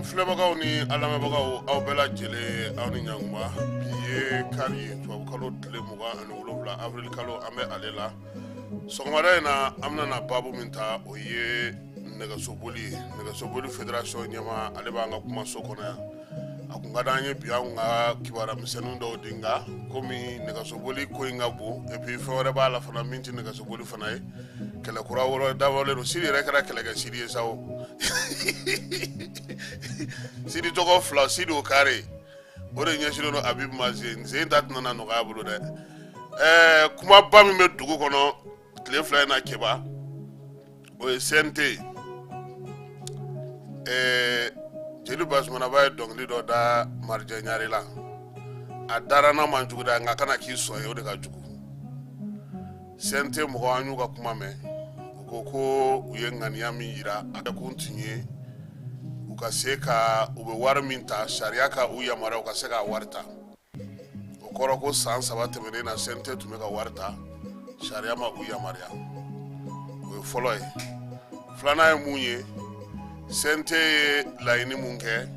Filɛbagaw ni an lamɛnbagaw, aw bɛɛ lajɛlen, aw ni ɲankuma. Bi ye kari ye, tubabukalo tile 27, avril kalo, an bɛ ale la. Sɔgɔmada in na, an bɛna baabu min ta, o ye nɛgɛsoboli ye. Nɛgɛsoboli fédération ɲɛmaa, ale b'an ka kumaso kɔnɔ yan. A kun ka d'an ye bi an kun ka kibaruya misɛnninw dɔw di, nka komi nɛgɛsoboli ko in ka bon, et puis fɛn wɛrɛ b'a la fana min tɛ nɛgɛsoboli fana ye, kɛlɛ kura wɛrɛ dabɔlen don. Sidi yɛrɛ kɛra kɛlɛkɛ Sidi ye sa o. Sidi tɔgɔ fila, Sidi o kare o de ɲɛsinnen don Abibu ma. Zen zen ta tɛna nɔgɔya bolo dɛ. Kumaba min bɛ dugu kɔnɔ tile 2 in na, Keba, o ye CNT ye. Jeli Basumanaba ye dɔnkili dɔ da Marijɛ Ɲare la. A dara n'a man jugu dɛ, nka kana k'i sɔn ye, o de ka jugu. CNT mɔgɔ, an y'u ka kuma mɛn. U ko ko u ye ŋaniya min yira, a kɛkun tun ye u ka se ka u bɛ wari min ta, sariya ka u yamaruya u ka se k'a wari ta. O kɔrɔ ko san 3 tɛmɛnen na, CNT tun bɛ ka wari ta, sariya ma u yamaruya. O ye fɔlɔ ye. Filanan ye mun ye? CNT ye laɲini mun kɛ,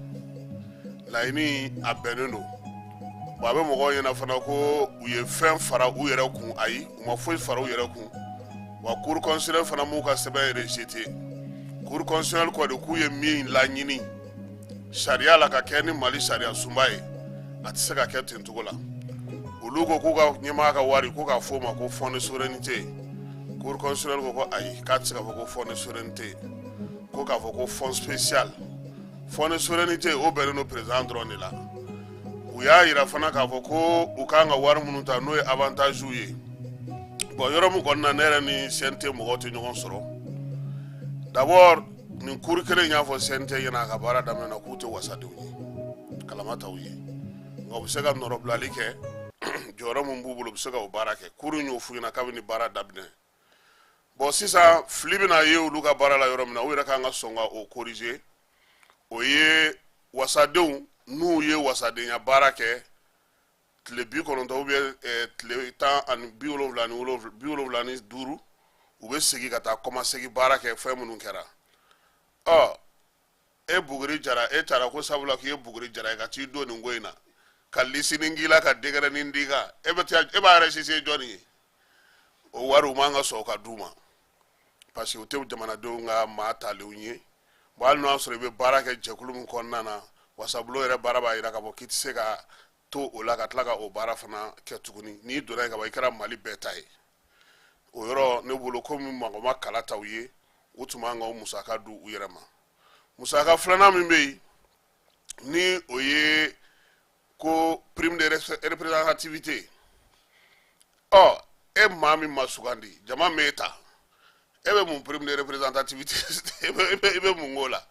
laɲini a bɛnnen don. Bon, a bɛ mɔgɔw ɲɛna fana ko u ye fɛn fara u yɛrɛ kun. Ayi, u ma foyi fara u yɛrɛ kun. Wa cour constitutionnelle fana m'u ka sɛbɛn rejeté. Cour constitutionnelle kɔ de k'u ye min laɲini sariya la ka kɛ ni Mali sariya sunba ye, a tɛ se ka kɛ ten cogo la. Olu ko k'u ka ɲɛmaa ka wari ko k'a fɔ o ma ko fonds de souveraineté. Cour constitutionnelle ko ko ayi, k'a tɛ se ka fɔ ko fonds de souveraineté, ko k'a fɔ ko fonds spécial. Fonds de souveraineté, o bɛnnen don président dɔrɔn de la. U y'a yira fana k'a fɔ ko u kan ka wari minnu ta, n'o ye avantage ye. Bon, yɔrɔ min kɔni na, ne yɛrɛ ni CNT mɔgɔw tɛ ɲɔgɔn sɔrɔ. D'abord, nin cour kelen y'a fɔ CNT ɲɛna a ka baara daminɛ na k'u tɛ wasadenw ye, kalama t'aw ye, nka u bɛ se ka nɔrɔbilali kɛ. Jɔyɔrɔ min b'u bolo, u bɛ se ka o baara kɛ. Cour y'o f'u ɲɛna kabini baara daminɛ. Bon, sisan fili bɛna ye olu ka baara la yɔrɔ min na, u yɛrɛ kan ka sɔn ka o corriger. O ye wasadenw, n'u ye wasadenya baara kɛ tile 90 ou bien tile tan ani bi wolonwula ni wolonwula, 75, u bɛ segin ka taa kɔmasegin baara kɛ fɛn minnu kɛra. Ɔ, e Buguri Jara, e taara ko sabula k'i ye Buguri Jara ye, ka t'i don nin ko in na, ka lisinin k'i la, ka denkɛrɛnin d'i kan, e bɛ taa, e b'a yɛrɛ sise jɔnni ye? O wari, u man ka sɔn o ka d'u ma, parce que u tɛ jamanadenw ka maa talenw ye. Bon, hali n'o y'a sɔrɔ i bɛ baara kɛ jɛkulu min kɔnɔna na, wasabulon yɛrɛ baara b'a jira k'a fɔ k'i tɛ se ka to o la ka tila ka o baara fana kɛ tuguni. N'i donna yen ka ban, i kɛra Mali bɛɛ ta ye. O yɔrɔ, ne bolo, komi mɔgɔ ma kala ta u ye, u tun man ka o musaka di u yɛrɛ ma. Musaka filanan min bɛ yen, ni o ye ko prime de représentativité. Ɔ, e maa min ma sugandi, jama m'e ta, e bɛ mun prime de représentativité, e bɛ mun k'o la?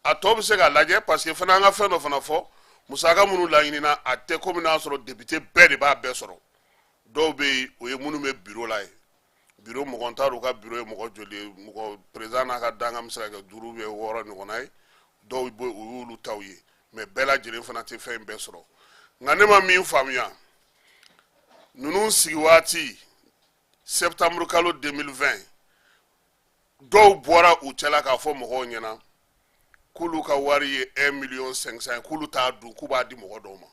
A tɔ bɛ se ka lajɛ, parce que fana an ka fɛn dɔ fana fɔ, musaka minnu laɲinina, a tɛ komi n'a sɔrɔ député bɛɛ de b'a bɛɛ sɔrɔ. Dɔw bɛ yen, o ye minnu bɛ bureau la ye. Bureau mɔgɔ, n t'a dɔn u ka bureau ye mɔgɔ joli ye. Mɔgɔ président n'a ka dankan bɛ se ka kɛ duuru bɛ wɔɔrɔ ɲɔgɔnna ye. Dɔw bɛ, o y'olu taw ye, mais bɛɛ lajɛlen fana tɛ fɛn bɛɛ sɔrɔ. Nka ne ma min faamuya, ninnu sigi waati, septembre kalo 2020, dɔw bɔra u cɛla k'a fɔ mɔgɔw ɲɛna k'olu ka wari ye 1 million 500 ye, k'olu t'a dun, k'u b'a di mɔgɔ dɔw ma.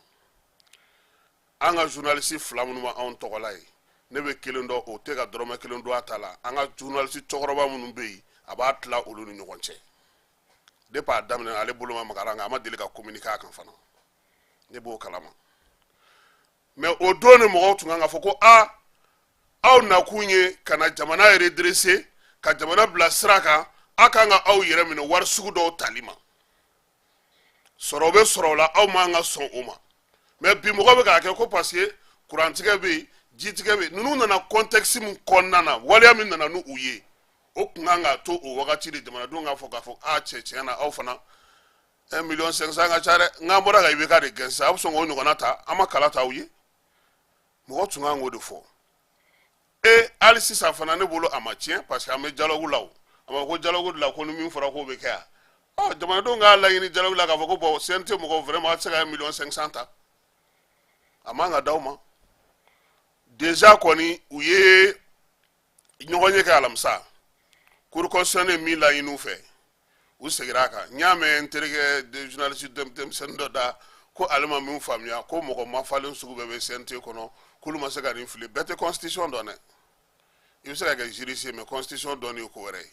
An ka journaliste fila minnu ma anw tɔgɔla ye, ne bɛ kelen dɔn, o tɛ ka dɔrɔmɛ kelen don a ta la. An ka journaliste cɛkɔrɔba minnu bɛ yen, a b'a tila olu ni ɲɔgɔn cɛ. Depuis a daminɛ, ale bolo ma magara, nka a ma deli ka communiquer a kan fana, ne b'o kalama. Mais o don ni mɔgɔw tun kan ka fɔ ko a aw nakun ye ka na jamana redresser, ka jamana bila sira kan, aw kan ka aw yɛrɛ minɛ wari sugu dɔw tali ma. Sɔrɔ bɛ sɔrɔ o la, aw man ka sɔn o ma. Mais bi, mɔgɔ bɛ k'a kɛ ko parce que kurantigɛ bɛ yen, jitigɛ bɛ yen. Ninnu nana contexte min kɔnɔna na, waleya min nana n'u ye, o tun kan k'a to o wagati de jamanadenw k'a fɔ k'a fɔ a cɛ, tiɲɛ na, aw fana, 1 million 500 ka ca dɛ. N'an bɔra ka IBK de gɛn sisan, a bɛ sɔn k'o ɲɔgɔnna ta? An ma kala ta aw ye. Mɔgɔ tun kan k'o de fɔ. E, hali sisan fana, ne bolo, a ma tiɲɛ, parce que an bɛ dialogue la. O a ma ko dialogue de la ko ni min fɔra k'o bɛ kɛ yan. Ɔ, jamanadenw k'a laɲini dialogue la k'a fɔ ko bon, CNT mɔgɔw, vraiment, a tɛ se ka 1 million 500 ta, a man ka d'aw ma. Déjà kɔni, u ye ɲɔgɔn ye kɛ alamisa. Cour constitutionnelle ye min laɲini u fɛ, U seginna a kan. N y'a mɛn n terikɛ journaliste denmisɛnnin dɔ da ko ale ma min faamuya, ko mɔgɔ mafalen sugu bɛɛ bɛ CNT kɔnɔ, k'olu ma se ka nin fili. Bɛɛ tɛ constitution dɔn dɛ. I bɛ se ka kɛ juriste ye, mais constitution dɔnni ye ko wɛrɛ ye.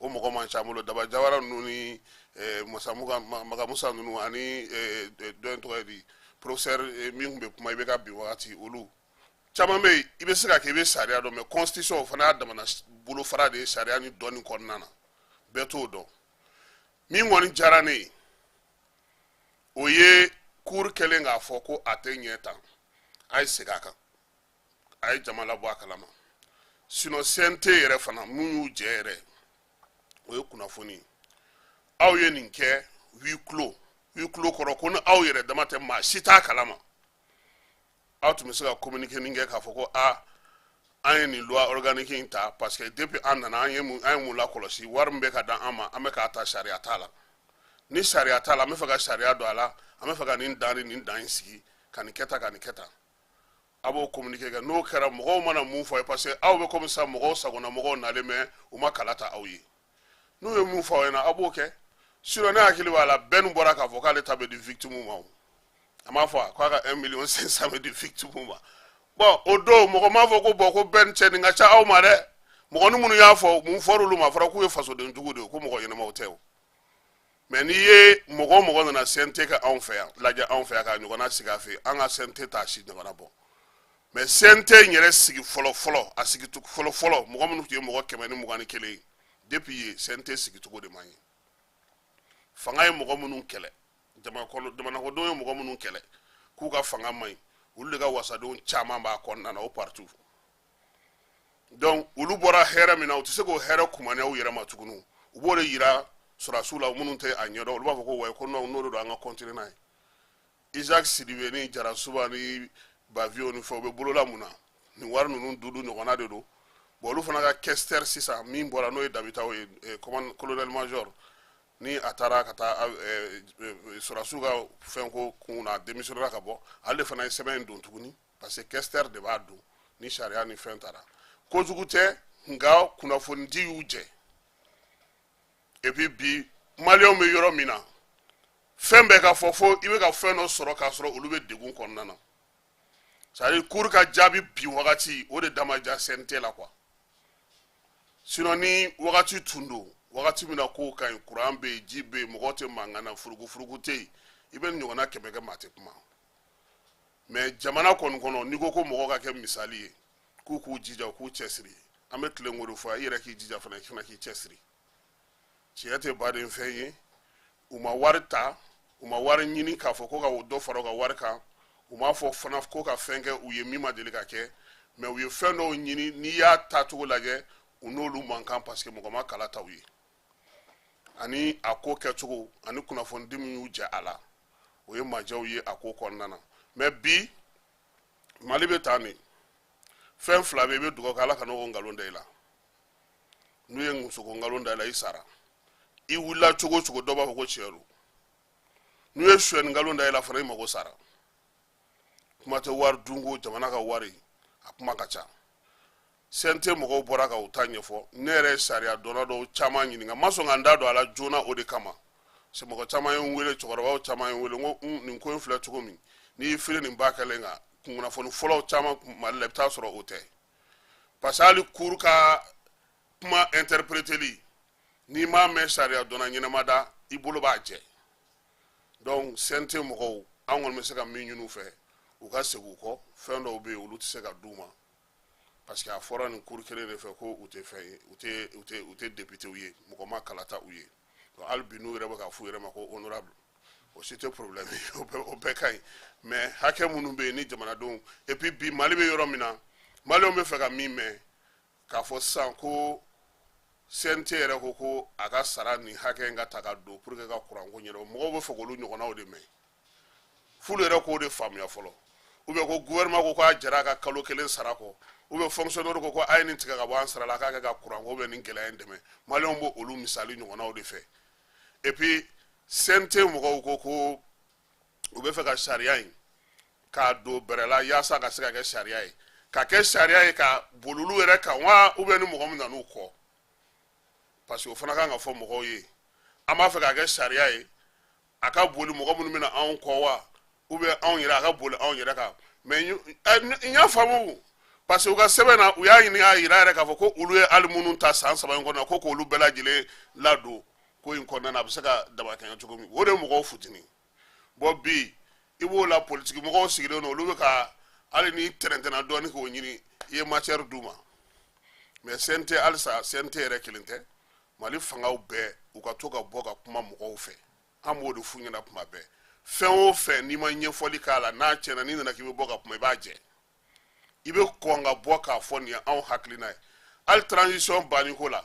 O mɔgɔ man ca bolo. Daba Jawara ninnu ni Masamuga Magamusa ninnu ani dɔ in tɔgɔ ye di, professeur min tun bɛ kuma i bɛ ka bi wagati, olu caman bɛ yen. I bɛ se ka kɛ i bɛ sariya dɔn, mais constitution, o fana y'a damana bolofara de ye sariya ni dɔnni kɔnɔna na. Bɛɛ t'o dɔn. Min kɔni diyara ne ye, o ye cour kɛlen k'a fɔ ko a tɛ ɲɛ tan, a ye segin a kan, a ye jama labɔ a kalama. Sinon CNT yɛrɛ fana, mun y'u jɛ yɛrɛ, o ye kunnafoni ye. Aw ye nin kɛ huis clos, huis clos kɔrɔ ko ni aw yɛrɛ dama tɛ, maa si t'a kalama. Aw tun bɛ se ka communiqué nin kɛ k'a fɔ ko a an ye nin loi organique in ta parce que depuis an nana, an ye mun lakɔlɔsi, wari min bɛ ka d'an ma, an bɛ k'a ta, sariya t'a la. Ni sariya t'a la, an bɛ fɛ ka sariya don a la, an bɛ fɛ ka nin dan ni nin dan in sigi, ka nin kɛ tan, ka nin kɛ tan. A b'o communiqué kɛ. N'o kɛra, mɔgɔw mana mun fɔ ye, parce que aw bɛ komi sisan mɔgɔw sagona mɔgɔw nalen mɛ, u ma kala ta aw ye. N'u ye mun fɔ aw ɲɛna, aw b'o kɛ. Sinon ne hakili b'a la, bɛɛ bɔra k'a fɔ k'ale ta bɛ di victime ma. O a m'a fɔ k'a ka 1 million 500 bɛ di victime ma. Bon, o don mɔgɔ m'a fɔ ko bon, ko bɛɛ cɛ nin ka ca aw ma dɛ. Mɔgɔ ni minnu y'a fɔ, mun fɔra olu ma? A fɔra k'u ye fasoden jugu de ye, ko mɔgɔ ɲɛnamaw tɛ. O mais n'i ye mɔgɔ o mɔgɔ nana CNT kɛ anw fɛ yan lajɛ, anw fɛ yan k'a ɲɔgɔnna sigi a fɛ yen, an ka CNT t'a si ɲɔgɔnna bɔ. Mais CNT in yɛrɛ sigi fɔlɔ fɔlɔ, a sigi fɔlɔ fɔlɔ, mɔgɔ minnu tun ye mɔgɔ 121 ye depuis yen, CNT sigicogo de man ɲi. Fanga ye mɔgɔ minnu kɛlɛ, jamanakɔnɔdenw ye mɔgɔ minnu kɛlɛ k'u ka fanga man ɲi, olu de ka wasadenw caman b'a kɔnɔna na, o parti. Donc olu bɔra hɛrɛ min na, u tɛ se k'o hɛrɛ kumaniya u yɛrɛ ma tuguni. U b'o de yira sɔrɔdasiw la minnu tɛ a ɲɛdɔn. Olu b'a fɔ ko wayi, ko non, n'o de don, an ka continuer n'a ye. Isaac Sidibe ni Jarasuba ni Bavieux ni fɛn, u bɛ bolola mun na? Nin wari ninnu dudu ɲɔgɔnna de don. Bon, olu fana ka questeur sisan min bɔra, n'o ye Dabitaw ye, comment, colonel major, ni a taara ka taa sɔrɔdasiw ka fɛn ko kun na, a démissionnera ka bɔ. Ale de fana ye sɛbɛn in don tuguni, parce que questeur de b'a don ni sariya ni fɛn taara. Kojugu tɛ, nka kunnafonidi y'u jɛ. Et puis bi, maliyɛnw bɛ yɔrɔ min na, fɛn bɛɛ ka fɔ fo i bɛ ka fɛn dɔ sɔrɔ k'a sɔrɔ olu bɛ degun kɔnɔna na. C'est à dire cour ka jaabi bi wagati, o de da ma ja CNT la quoi. Sinon ni wagati tun don, wagati min na kow ka ɲi, courant bɛ yen, ji bɛ yen, mɔgɔw tɛ mankan na, furugufurugu tɛ yen, i bɛ nin ɲɔgɔnna 100 kɛ, maa tɛ kuma. Mais jamana kɔni kɔnɔ, n'i ko ko mɔgɔw ka kɛ misali ye, k'u k'u jija, u k'u cɛsiri, an bɛ tilen k'o de fɔ. I yɛrɛ k'i jija fana, i fana k'i cɛsiri. Tiɲɛ tɛ baden fɛn ye. U ma wari ta, u ma wari ɲini k'a fɔ ko ka dɔ fara u ka wari kan. U m'a fɔ fana ko ka fɛn kɛ u ye min ma deli ka kɛ. Mais u ye fɛn dɔw ɲini, n'i y'a tacogo lajɛ, u n'olu man kan, parce que mɔgɔ ma kala ta u ye. Ani a ko kɛcogo ani kunnafonidi min y'u jɛ a la, o ye majɛw ye a ko kɔnɔna na. Mais bi Mali bɛ taa nin fɛn fila bɛ, i bɛ dugawu kɛ Ala ka n'o nkalon da i la. N'u ye musoko nkalon da i la, i sara. I wulila cogo o cogo, dɔw b'a fɔ ko tiɲɛ don. N'u ye suyɛni nkalon da i la fana, i mago sara. Kuma tɛ wari dunko, jamana ka wari, a kuma ka ca. CNT mɔgɔw bɔra ka u ta ɲɛfɔ. Ne yɛrɛ ye sariya dɔnna dɔw caman ɲininka, n ma sɔn ka n da don a la joona. O de kama se mɔgɔ caman ye n wele, cɛkɔrɔbaw caman ye n wele, n ko nin ko in filɛ cogo min, n'i y'i fili nin ba kɛlen kan, kunnafoni fɔlɔw caman Mali la, i bɛ taa sɔrɔ o tɛ, parce que hali cour ka kuma interprételi, n'i m'a mɛn sariya dɔnna ɲɛnama da, i bolo b'a jɛ. Donc CNT mɔgɔw, an kɔni bɛ se ka min ɲini u fɛ, u ka segin u kɔ. Fɛn dɔw bɛ yen, olu tɛ se ka d'u ma, parce que a fɔra nin cour kelen de fɛ ko u tɛ fɛn ye, u tɛ député ye, mɔgɔ ma kala ta u ye. Donc hali bi n'u yɛrɛ bɛ k'a f'u yɛrɛ ma ko honorable, o si tɛ problème ye, o bɛɛ ka ɲi. Mais hakɛ minnu bɛ yen ni jamanadenw, et puis bi Mali bɛ yɔrɔ min na, maliyɛnw bɛ fɛ ka min mɛn, k'a fɔ sisan ko CNT yɛrɛ ko ko a ka sara nin hakɛ in ka ta ka don pour que ka kuranko ɲɛnabɔ, mɔgɔw bɛ fɛ k'olu ɲɔgɔnnaw de mɛn, f'olu yɛrɛ k'o de faamuya fɔlɔ. Ou bien ko gouvernement ko k'a jara a ka kalo kelen sara kɔ, ou bien fonctionnaire ko ko a ye nin tigɛ ka bɔ an sara la, k'a kɛ ka kuranko bɛ nin gɛlɛya in dɛmɛ. Maliyɛnw b'o olu misali ɲɔgɔnnaw de fɛ. Et puis CNT mɔgɔw ko ko u bɛ fɛ ka sariya in k'a don bɛrɛ la yaasa ka se ka kɛ sariya ye, ka kɛ sariya ye ka boli olu yɛrɛ kan wa, ou bien ni mɔgɔ min nan'u kɔ, parce que o fana kan ka fɔ mɔgɔw ye. An b'a fɛ k'a kɛ sariya ye, a ka boli mɔgɔ minnu bɛna anw kɔ wa, ou bien anw yɛrɛ, a ka boli anw yɛrɛ kan. Mais n y'a faamu, parce que u ka sɛbɛn na, u y'a ɲini k'a yira yɛrɛ k'a fɔ ko olu ye hali minnu ta san 3 in kɔnɔ, ko k'olu bɛɛ lajɛlen ladon ko in kɔnɔna na, a bɛ se ka damakɛɲɛ cogo min. O de ye mɔgɔw futini. Bon, bi i b'o la, politiki mɔgɔw sigilen don, olu bɛ ka hali ni tɛrɛntɛnna dɔɔni k'o ɲini, i ye matière d'u ma. Mais CNT, halisa CNT yɛrɛ kelen tɛ, Mali fangaw bɛɛ, u ka to ka bɔ ka kuma mɔgɔw fɛ. An b'o de f'u ɲɛna kuma bɛɛ. Fɛn o fɛn, n'i ma ɲɛfɔli k'a la, n'a tiɲɛna, n'i nana k'i bɛ bɔ ka kuma, i b'a jɛ, i bɛ kɔn ka bɔ k'a fɔ nin ye anw hakilina ye. Hali transition banni ko la,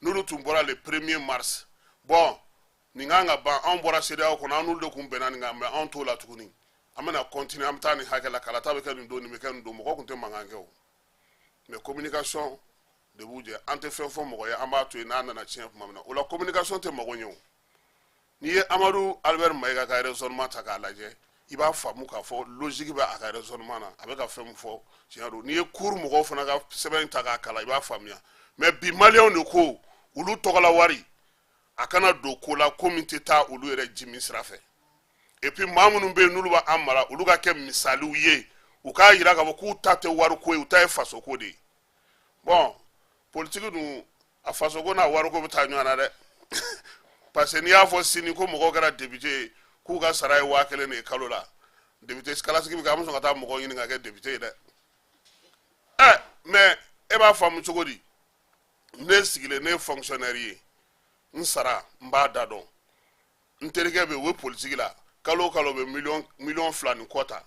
n'olu tun bɔra le 1er mars, bon, nin kan ka ban, anw bɔra CEDEAO kɔnɔ, an n'olu de kun bɛnna nin kan, mais anw t'o la tuguni, an bɛna continuer, an bɛ taa nin hakɛ la, kalata bɛ kɛ nin don, nin bɛ kɛ nin don, mɔgɔ tun tɛ mankan kɛ o. Mais communication de b'u jɛ. An tɛ fɛn fɔ mɔgɔ ye, an b'a to yen, n'a nana tiɲɛ tuma min na. O la, communication tɛ mago ɲɛ o. N'i ye Amadu Albert Mayiga ka raisonnement ta k'a lajɛ, i b'a faamu k'a fɔ logique bɛ a ka raisonnement na, a bɛ ka fɛn min fɔ, tiɲɛ don. N'i ye cour mɔgɔw fana ka sɛbɛn ta k'a kalan, i b'a faamuya. Mais bi, maliyɛnw de ko olu tɔgɔla wari a kana don ko la, ko min tɛ taa olu yɛrɛ ji min sira fɛ. Et puis maa minnu bɛ yen, n'olu b'an mara, olu ka kɛ misaliw ye, u k'a yira k'a fɔ k'u ta tɛ wariko ye, u ta ye fasoko de ye. Bon, politiki dun, a fasoko n'a wariko bɛ taa ɲɔgɔn na dɛ, parce que n'i y'a fɔ sini ko mɔgɔw kɛra député ye, k'u ka sara ye 1000 de ye kalo la, député kalasigi bɛ kɛ, an bɛ sɔn ka taa mɔgɔw ɲini ka kɛ député ye dɛ. Ɛ, mais e b'a faamu cogo di? Ne sigilen, ne ye fonctionnaire ye, n sara, n b'a da dɔn. N terikɛ bɛ yen, o bɛ politiki la, kalo o kalo bɛ miliyɔn 2 ni kɔ ta.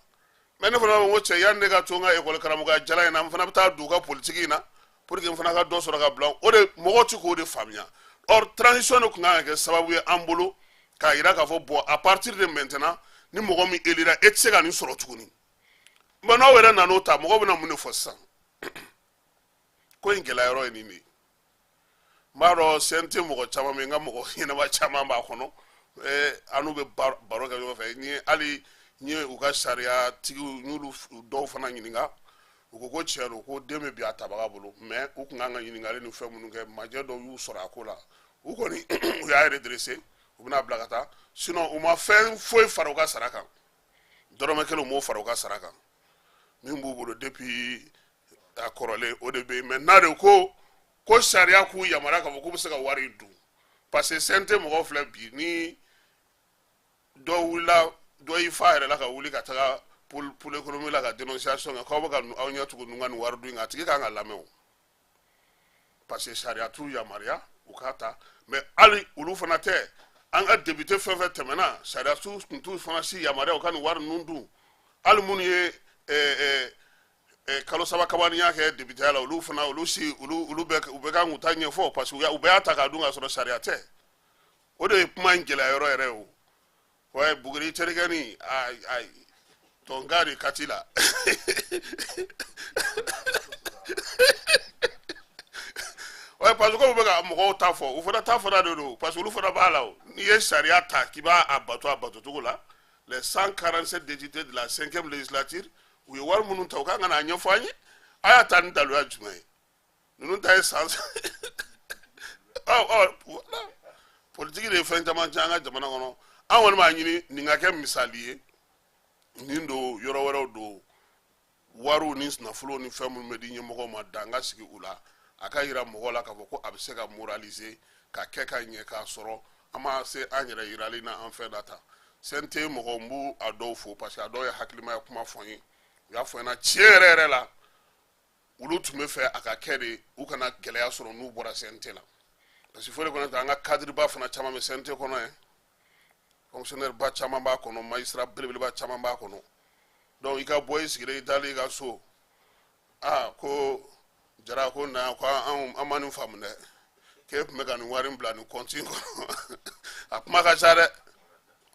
Mais ne fana b'a fɔ ko cɛ, yanni ne ka to n ka ekɔli karamɔgɔya jala in na, n fana bɛ taa don u ka politiki in na pour que n fana ka dɔ sɔrɔ ka bila. O de mɔgɔw ti k'o de faamuya. Or transition de tun kan ka kɛ sababu ye an bolo k'a yira k'a fɔ, bon, à partir de maintenant, ni mɔgɔ min élira, e tɛ se ka nin sɔrɔ tuguni. Mais n'aw yɛrɛ nan'o ta, mɔgɔw bɛna mun de fɔ sisan? Ko in gɛlɛya yɔrɔ ye nin de ye. N b'a dɔn CNT mɔgɔ caman bɛ yen, n ka mɔgɔ ɲɛnama caman b'a kɔnɔ, an n'u bɛ baro kɛ ɲɔgɔn fɛ. N ye hali n ye u ka sariya tigiw, n y'olu dɔw fana ɲininka, u ko ko tiɲɛ don, ko den bɛ bin a tabaga bolo. Mais u tun kan ka ɲininkali ni fɛn minnu kɛ, majɛ dɔw y'u sɔrɔ a ko la. U kɔni, u y'a redressé, u bɛna bila ka taa. Sinon u ma fɛn foyi fara u ka sara kan, dɔrɔmɛ kelen u m'o fara u ka sara kan. Min b'u bolo depuis a kɔrɔlen, o de bɛ yen. Mais n'a de ko ko sariya k'u yamaruya k'a fɔ k'u bɛ se ka wari dun, parce que CNT mɔgɔw filɛ bi, ni dɔ wulila, dɔ y'i fa yɛrɛ la ka wuli ka taga pôle économique la ka dénonciation kɛ k'aw bɛ ka aw ɲɛ tugu ninnu ka nin wari dun in kan, a tigi kan ka lamɛn o, parce que sariya t'u yamaruya u k'a ta. Mais hali olu fana tɛ, an ka député fɛn fɛn tɛmɛna, sariya t'u tun t'u fana si yamaruya u ka nin wari ninnu dun. Hali minnu ye kalo 3 kabaniya kɛ député la, olu fana, olu si, olu bɛ, u bɛ kan k'u ta ɲɛfɔ, parce que u bɛɛ y'a ta k'a dun k'a sɔrɔ sariya tɛ. O de ye kuma in gɛlɛya yɔrɔ yɛrɛ ye o. Ouais, Buguri terikɛ ni ayi, ton gars de Kati la. Ouais, parce que u bɛ ka mɔgɔw ta fɔ, u fana ta fana de don, parce que olu fana b'a la o. N'i ye sariya ta k'i b'a a bato a bato cogo la, les 147 députés de la cinquième législature, u ye wari minnu ta, u kan ka n'a ɲɛfɔ an ye, a y'a ta ni daluya jumɛn ye? Ninnu ta ye san ɔ ɔ voilà. Politiki de ye fɛn caman tiɲɛ an ka jamana kɔnɔ. An kɔni b'a ɲini nin ka kɛ misali ye, nin don yɔrɔ wɛrɛw don, wariw ni nafolo ni fɛn minnu bɛ di ɲɛmɔgɔw ma, dan ka sigi u la, a ka yira mɔgɔw la k'a fɔ ko a bɛ se ka moraliser ka kɛ ka ɲɛ, k'a sɔrɔ an ma se an yɛrɛ yirali na an fɛn na ta. CNT mɔgɔw, n b'u a dɔw fo, parce que a dɔw ye hakilimaya kuma fɔ n ye. U y'a fɔ n ɲɛna tiɲɛ yɛrɛ yɛrɛ la, olu tun bɛ fɛ a ka kɛ de, u kana gɛlɛya sɔrɔ n'u bɔra CNT la, parce que faut reconnaître, an ka cadre ba fana caman bɛ CNT kɔnɔ yen, fonctionnaire ba caman b'a kɔnɔ, magistrat belebeleba caman b'a kɔnɔ. Donc i ka bɔ i sigilen, i dalen i ka so, aa, ko Jara ko na ko an ma nin faamu dɛ, k'e tun bɛ ka nin wari in bila nin compte in kɔnɔ, a kuma ka ca dɛ.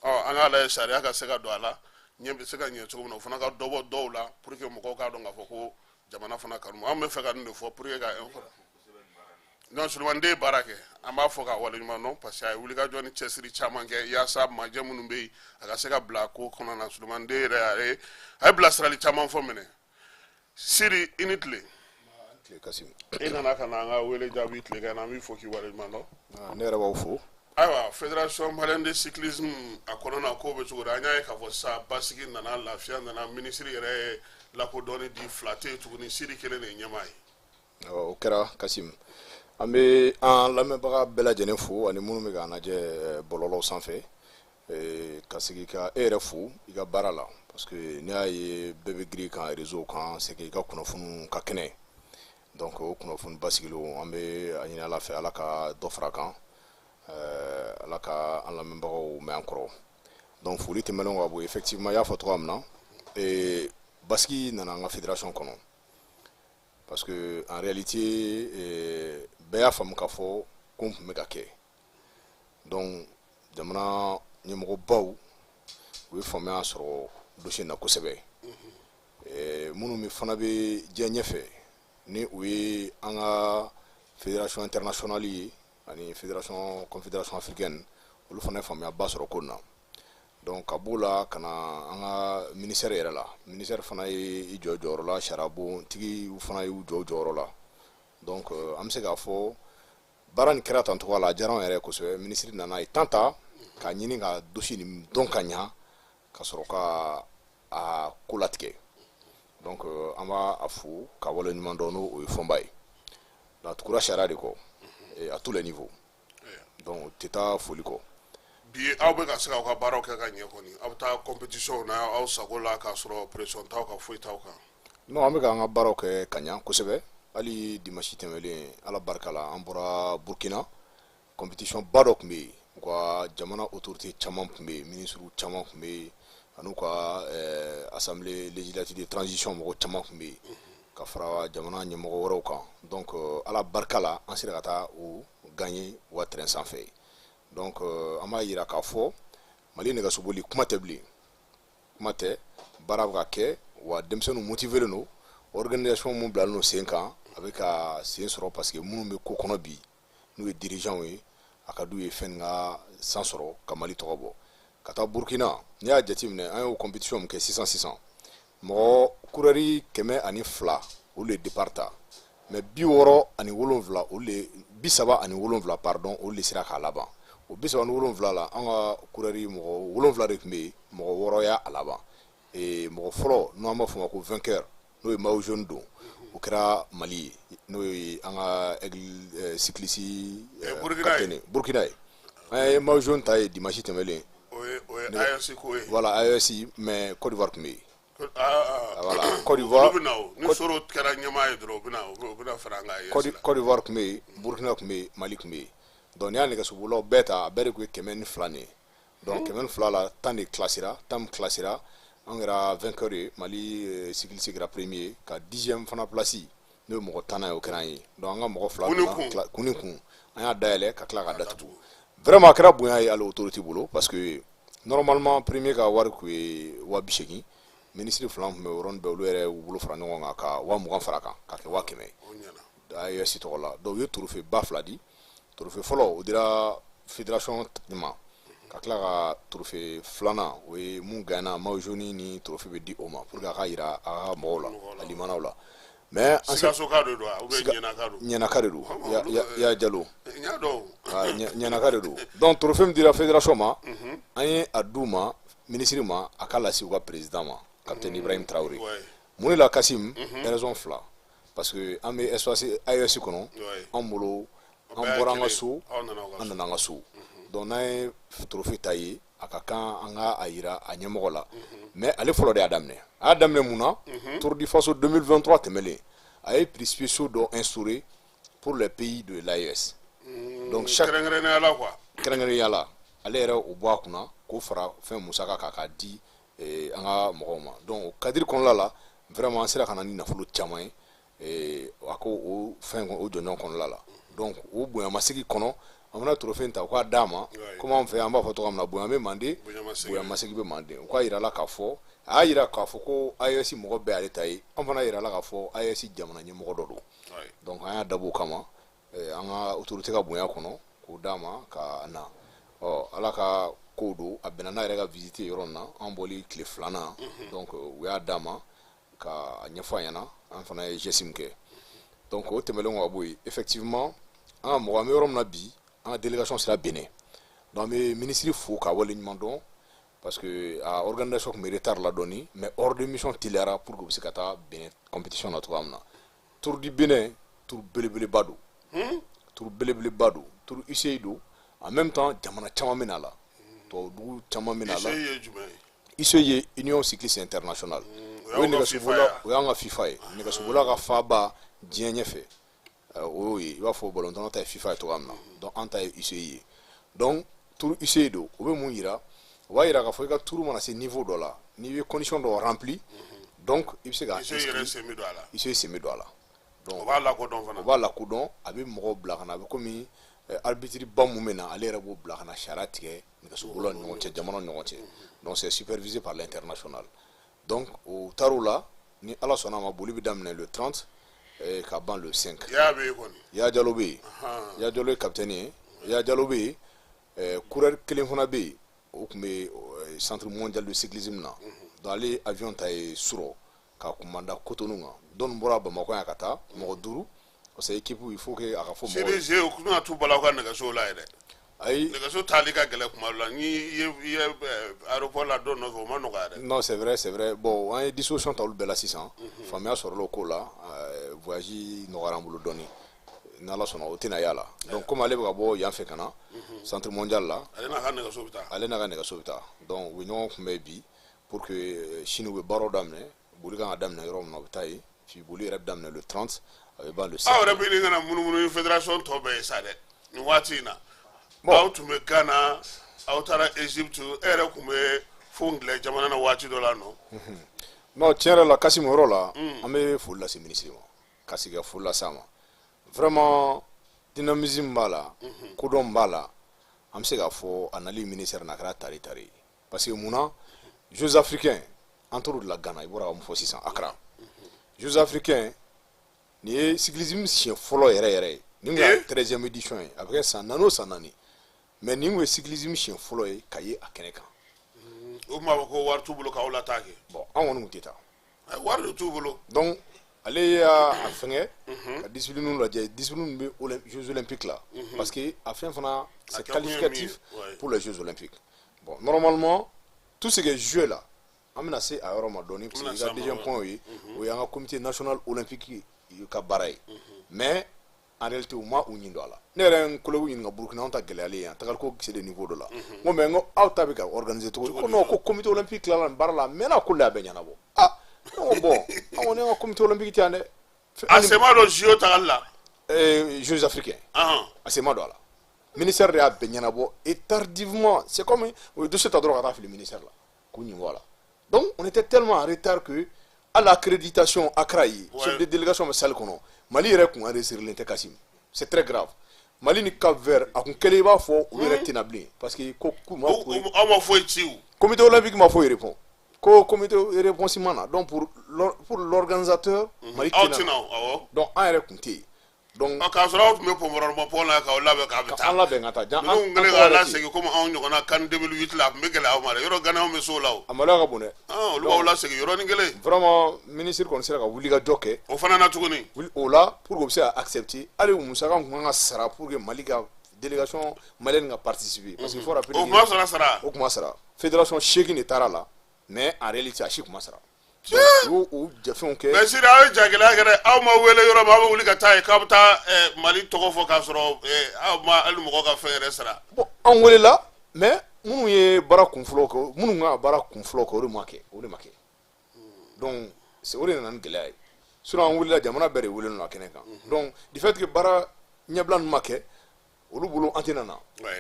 Ɔ, an k'a lajɛ sariya ka se ka don a la, ɲɛ bɛ se ka ɲɛ cogo min na, o fana ka dɔ bɔ dɔw la, pour que mɔgɔw k'a dɔn k'a fɔ ko jamana fana kanu. An bɛ fɛ ka nin de fɔ pour que ka informer. Non, Sulemani den ye baara kɛ, an b'a fɔ k'a waleɲuman dɔn, parce que a ye wulikajɔ ni cɛsiri caman kɛ yaasa majɛ minnu bɛ yen, a ka se ka bila ko kɔnɔna na. Sulemani den yɛrɛ, a ye bilasirali caman fɔ minɛ. Siri, i ni tile. Tile Kasim. E nana ka na an ka wele jaabi tilegan na, an b'i fo k'i waleɲuman dɔn. Ne yɛrɛ b'aw fo. Ayiwa, Fédération malienne de cyclisme, a kɔnɔna ko bɛ cogo di? An y'a ye k'a fɔ sisan basigi nana, lafiya nana, minisiri yɛrɛ ye lakodɔnni di, fila tɛ yen tuguni, Sidi kelen de ye ɲɛmaa ye. O kɛra, Kasim. An bɛ an lamɛnbaga bɛɛ lajɛlen fo ani minnu bɛ k'an lajɛ bɔlɔlɔw sanfɛ, ka segin ka e yɛrɛ fo i ka baara la, parce que n'i y'a ye bɛɛ bɛ girin kan réseau kan, c'est que i ka kunnafoniw ka kɛnɛ. Donc o kunnafoni basigilenw, an bɛ a ɲini Ala fɛ, Ala ka dɔ fara a kan, Ala ka an lamɛnbagaw mɛn an kɔrɔ. Donc foli tɛmɛnen ka bɔ, effectivement, i y'a fɔ cogoya min na, basigi nana an ka fédération kɔnɔ, parce que en réalité bɛɛ y'a faamu k'a fɔ ko tun bɛ ka kɛ. Donc jamana ɲɛmɔgɔbaw, u ye faamuya sɔrɔ dossier na kosɛbɛ. Minnu fana bɛ diɲɛ ɲɛfɛ, ni o ye an ka fédération internationale ye ani fédération, confédération africaine, olu fana ye faamuyaba sɔrɔ ko in na. Donc ka b'o la ka na an ka ministère yɛrɛ la, ministère fana ye i jɔ jɔyɔrɔ la, sariyabontigi fana y'u jɔ jɔyɔrɔ la. Donc an bɛ se k'a fɔ baara nin kɛra tan cogoya la, a diyara anw yɛrɛ kosɛbɛ. Minisiri nana, a ye temps ta k'a ɲini ka dossier nin dɔn ka ɲa, ka sɔrɔ ka a ko latigɛ. Donc an b'a a fo ka waleɲuman dɔn, n'o ye fɔnba ye. A tugura sariya de kɔ à tous les niveaux, donc o tɛ taa foli kɔ. Bi aw bɛ ka se k'aw ka baaraw kɛ ka ɲɛ kɔni, aw bɛ taa compétition na aw sago la, k'a sɔrɔ pression t'aw kan, foyi t'aw kan? Non, an bɛ k'an ka baaraw kɛ ka ɲa kosɛbɛ. Hali dimanche tɛmɛlen, Ala barika la, an bɔra Burkina, compétition ba dɔ tun bɛ yen. U ka jamana autorité caman tun bɛ yen, ministre caman tun bɛ yen, ani u ka assemblée législative de transition mɔgɔ caman tun bɛ yen, ka fara jamana ɲɛmɔgɔ wɛrɛw kan. Donc Ala barika la, an sera ka taa o gagner u ka terrain sanfɛ. Donc an b'a yira k'a fɔ Mali nɛgɛsoboli kuma tɛ bilen, kuma tɛ, baara bɛ ka kɛ wa denmisɛnninw motivé don. Organisation mun bilalen don sen kan, a bɛ ka sen sɔrɔ, parce que minnu bɛ ko kɔnɔ bi, n'u ye dirigeants ye, a ka d'u ye fɛn ka san sɔrɔ ka Mali tɔgɔ bɔ. Ka taa Burkina, n'i y'a jateminɛ, an y'o compétition min kɛ sisan sisan, mɔgɔ coureur 102, olu de départ ta, mais 67, olu de, 37, pardon, olu de sera k'a laban. O 37 la, an ka coureur mɔgɔ wolonwula de tun bɛ yen, mɔgɔ wɔɔrɔ y'a laban. Mɔgɔ fɔlɔ, n'an b'a fɔ o ma ko vainqueur, n'o ye maillot jaune don, o kɛra Mali ye, n'o ye an ka Aigle cycliste capitaine Burkina ye. An ye maillot jaune ta ye dimanche tɛmɛlen. O ye AES ko ye. Voilà, AES, mais Côte d'Ivoire tun bɛ yen. Voilà, Côte d'Ivoire. Olu bɛ na o, ni Soro kɛra ɲɛmaa ye dɔrɔn, u bɛna fara an ka AES la. Côte d'Ivoire tun bɛ yen, Burkina tun bɛ yen, Mali tun bɛ yen. Donc n'i y'a nɛgɛsobolilaw bɛɛ ta, a bɛɛ de tun ye 102 nin ye. Donc 102 la, 10 de classera, 10 min classera, an kɛra vainqueur ye, Mali cycliste kɛra premier, ka dixième fana place, n'o ye mɔgɔ 10nan ye, o kɛra an ye. Donc an ka mɔgɔ fila donna kun ni kun, an y'a dayɛlɛ ka tila ka datugu. Vraiment, a kɛra bonya ye hali autorité bolo, parce que normalement premier ka wari tun ye 80 000. Ministre fila tun bɛ o yɔrɔnin bɛɛ, olu yɛrɛ y'u bolo fara ɲɔgɔn kan ka 20 000 fara kan ka kɛ 100 000 ye AES tɔgɔ la. Donc u ye trophée ba fila di. Trophée fɔlɔ, o dira fédération ma, ka tila ka trophée filanan, o ye mun gagné maillot jaune ni trophée bɛ di o ma, pour que a ka yira a ka mɔgɔw la, a limanaw la. Mais Sikasoka de don wa, ou bien Ɲɛnaka don? Ɲɛnaka de don, ya Jalo. N y'a dɔn. Ɲɛnaka de don. Donc trophée min dira fédération ma, an ye a d'u ma, ministre ma, a ka lase u ka président ma, capitaine Ibrahim Traoré. Mun de la, Kasim? Raison fila, parce que an bɛ espace AES kɔnɔ, an bolo an bɔra an ka so, an nana an ka so. Donc n'an ye trophée ta ye, a ka kan an ka a yira a ɲɛmɔgɔ la. Mais ale fɔlɔ de y'a daminɛ. A y'a daminɛ mun na? Tour du Faso 2023 tɛmɛlen, a ye prix spéciaux dɔ instauré pour les pays de l'AES. Donc chaque, kɛrɛnkɛrɛnnenya la quoi. Kɛrɛnkɛrɛnnenya la, ale yɛrɛ o bɔ a kunna k'o fara fɛn musaka kan k'a di an ka mɔgɔw ma. Donc o cadre kɔnɔna la, vraiment, an sera ka na ni nafolo caman ye a ko o fɛn o jɔnjɔn kɔnɔna la. Donc o bonyamasigi kɔnɔ, an fana trophée ta u k'a d'a ma. Komi an fɛ an b'a fɔ cogoya min na, bonya bɛ manden, bonyamasigi bɛ manden. U k'a yira la k'a fɔ, a y'a yira k'a fɔ ko AES mɔgɔ bɛɛ y'ale ta ye. An fana yira la k'a fɔ AES jamana ɲɛmɔgɔ dɔ don. Donc an y'a dabɔ o kama, an ka autorité ka bonya kɔnɔ, k'o d'a ma ka na. Ɔ, Ala ka kow don, a bɛnna n'a yɛrɛ ka visite yɔrɔ in na, an bɔli tile filanan. Donc u y'a d'a ma ka ɲɛfɔ a ɲɛna, an fana ye geste min kɛ. Donc o tɛmɛnen kɔ ka bɔ yen, effectivement, an ka mɔgɔ, an bɛ yɔrɔ min na bi, an ka délégation sera Benin. Donc an bɛ minisiri fo k'a waleɲuman dɔn, parce que a organisation tun bɛ retard la dɔɔni, mais ordre de mission teliyara pour que u bɛ se ka taa Benin compétition na cogoya min na. Tour du Benin, tour belebeleba don, tour belebeleba don, tour UCI don. En même temps, jamana caman bɛ na la, tubabu dugu caman bɛ na la. UCI ye jumɛn ye? UCI ye Union Cycliste Internationale. O o ye y'anw ka nɛgɛsobola, FIFA. O y'an ka FIFA ye, nɛgɛsobola ka faba diɲɛ ɲɛfɛ. O y'o ye, i b'a fɔ balontanna ta ye FIFA ye cogoya min na, donc an ta ye UCI ye. Donc tour UCI don, o bɛ mun yira? O b'a yira k'a fɔ i ka tour mana se niveau dɔ la, n'i bɛ condition dɔ rempli, donc i bɛ se ka UCI yɛrɛ sen bɛ don a la. UCI sen bɛ don a la. O b'a lakodɔn fana. O b'a lakodɔn, a bɛ mɔgɔw bila ka na, a bɛ komi arbitre ba mun bɛ na, ale yɛrɛ b'o bila ka na sariya tigɛ nɛgɛsobolilaw ni ɲɔgɔn cɛ, jamanaw ni ɲɔgɔn cɛ. Donc c'est supervisé par l'international. Donc o taar'o la, ni Ala sɔnna a ma, boli bɛ daminɛ le 30 ka ban le 5. Yaya bɛ yen kɔni. Yaya Jalo bɛ yen. Yaya Jalo ye capitaine ye. Yaya Jalo bɛ yen, coureur kelen fana bɛ yen, o tun bɛ Centre mondial de cyclisme na. Donc ale ye avion ta ye surɔ ka kumanda Cotonou kan. Dɔnni bɔra Bamakɔ yan ka taa mɔgɔ duuru, parce que équipe, il faut que a ka fɔ mɔgɔw ye. CDG, o tɛna t'u bala aw ka nɛgɛsow la yɛrɛ. Ayi. Nɛgɛso taali ka gɛlɛn kuma dɔ la, ni i ye aéroport la dɔ nɔfɛ, o ma nɔgɔya dɛ. Non, c'est vrai, c'est vrai. Bon, an ye disposition ta olu bɛɛ la sisan. Faamuya sɔrɔla o ko la, voyage nɔgɔyara an bolo dɔɔni. N'Ala sɔnna, o tɛna y'a la. Donc comme ale bɛ ka bɔ yan fɛ ka na centre mondial la, Ale n'a ka nɛgɛso bɛ taa. Ale n'a ka nɛgɛso bɛ taa. Donc u bɛ ɲɔgɔn kunbɛn bi pour que sini u bɛ baaraw daminɛ. Boli kan ka daminɛ yɔrɔ min na, u bɛ taa yen. Puis boli yɛrɛ bɛ daminɛ le 30, a bɛ ban le 7. Aw yɛrɛ bɛ ɲini ka na munumunu ni fédération tɔ bɛɛ ye sa dɛ nin waati in na. Bon. Aw tun bɛ Ghana, aw taara Égypte, e yɛrɛ tun bɛ fo Ngilɛ jamana na waati dɔ la nɔ. Non, tiɲɛ yɛrɛ la, Kasimu, yɔrɔ la, an bɛ foli lase minisiri ma, ka sigi ka foli lase a ma. Vraiment, dynamisme b'a la, kodɔn b'a la. An bɛ se k'a fɔ a nali ministère na, a kɛra tari tari ye, parce que mun na? Jeux africains, an tor'o de la Ghana, i bɔra ka mun fɔ sisan, Accra. Jeux africains nin ye cyclisme siɲɛ fɔlɔ yɛrɛ yɛrɛ ye. Nin kun y'a 13e édition ye, a bɛ kɛ san naani o san naani, mais nin kun ye cyclisme siɲɛ fɔlɔ ye ka ye a kɛnɛ kan. O tun b'a fɔ ko wari t'u bolo k'aw lataa kɛ. Bon, an kɔni kun tɛ taa. Wari de t'u bolo. Donc ale y'a fɛngɛ ka discipline lajɛ, discipline bɛ Jeux olympiques la, parce que a fɛn fana, c'est kɛ kun ye min ye, qualificatif pour les Jeux olympiques. Bon, normalement, tout ce qui est jeu là, an bɛna se a yɔrɔ ma dɔɔni, parce que bɛna i se ka a ma, deuxième point ye, o y'an ka Comité national olympique ka baara ye. Mais en réalité, u ma u ɲin don a la. Ne yɛrɛ ye n collègue ɲininka Burukina, anw ta gɛlɛyalen yan, tagali ko se de niveau dɔ la. N ko mais, n ko aw ta bɛ ka organiser cogo di? Ko non, ko Comité olympique tilala nin baara la a mɛnna, ko le a bɛ ɲɛnabɔ. Ah, ne ko bon, an kɔni, an ka Comité olympique tɛ yan dɛ. A sen ma don JO tagali la. Jeux africains, a sen ma don a la. Ministère de y'a bɛɛ ɲɛnabɔ, et tardivement. C'est comme o ye dossier ta dɔrɔn ka taa fili ministère la k'u ɲininka a la. Donc on était tellement en retard que à l'accréditation Accra ye, chef de délégation bɛ salle kɔnɔ, Mali yɛrɛ kun enregistré tɛ. Kassim, c'est très grave. Mali ni Cap Vert, a kun kɛlen i b'a fɔ olu yɛrɛ tɛna bilen, parce que ko k'u ma Aw ma foyi ci o. Comité olympique ma foyi répond, ko comité réponse ma na. Donc pour l'organisateur, Mali Aw tɛna. tɛna o, awɔ. Donc an yɛrɛ kun tɛ yen, donc Ɔ, k'a sɔrɔ aw tun bɛ pɔnpɔrɔmɔ pɔn la k'aw labɛn k'a bɛ taa. An labɛn ka taa jan. Ninnu kɛlen An k'a tɔgɔ yɛrɛ tɛ yen. lasegin komi anw ɲɔgɔnna CAN 2008 la, a tun bɛ gɛlɛya aw ma dɛ, yɔrɔ Ghanéens bɛ s'o la o. A maloya ka bon dɛ. Ah, olu b'aw lasegin yɔrɔnin kelen. Vraiment, ministre kɔni sera ka wuli ka jɔ kɛ. O fana na tuguni. Wuli o la pour que u bɛ se ka accepter hali musaka min kun kan ka sara pour que Mali ka délégation malienne ka participer, parce que il faut rappeler O que kuma sɔrɔ sara. O kuma sara. Fédération seegin de taara la, mais en réalité, a si kuma sara. U y'o o jɛfɛnw kɛ. Mais sini aw ye jagɛlɛya kɛ dɛ, aw ma wele yɔrɔ min, aw bɛ wuli ka taa yen k'aw bɛ taa Mali tɔgɔ fɔ k'a sɔrɔ aw ma hali mɔgɔ ka fɛn yɛrɛ sara. Bon, an welela, mais minnu ye baara kun fɔlɔ kɛ, minnu kan ka baara kun fɔlɔ kɛ, o de ma kɛ, o de ma kɛ. Donc c'est o de nana ni gɛlɛya ye. Sinon an wulila, jamana bɛɛ de welelen don a kɛnɛ kan. Donc du fait que baara ɲɛbila ninnu ma kɛ, olu bolo an tɛna na.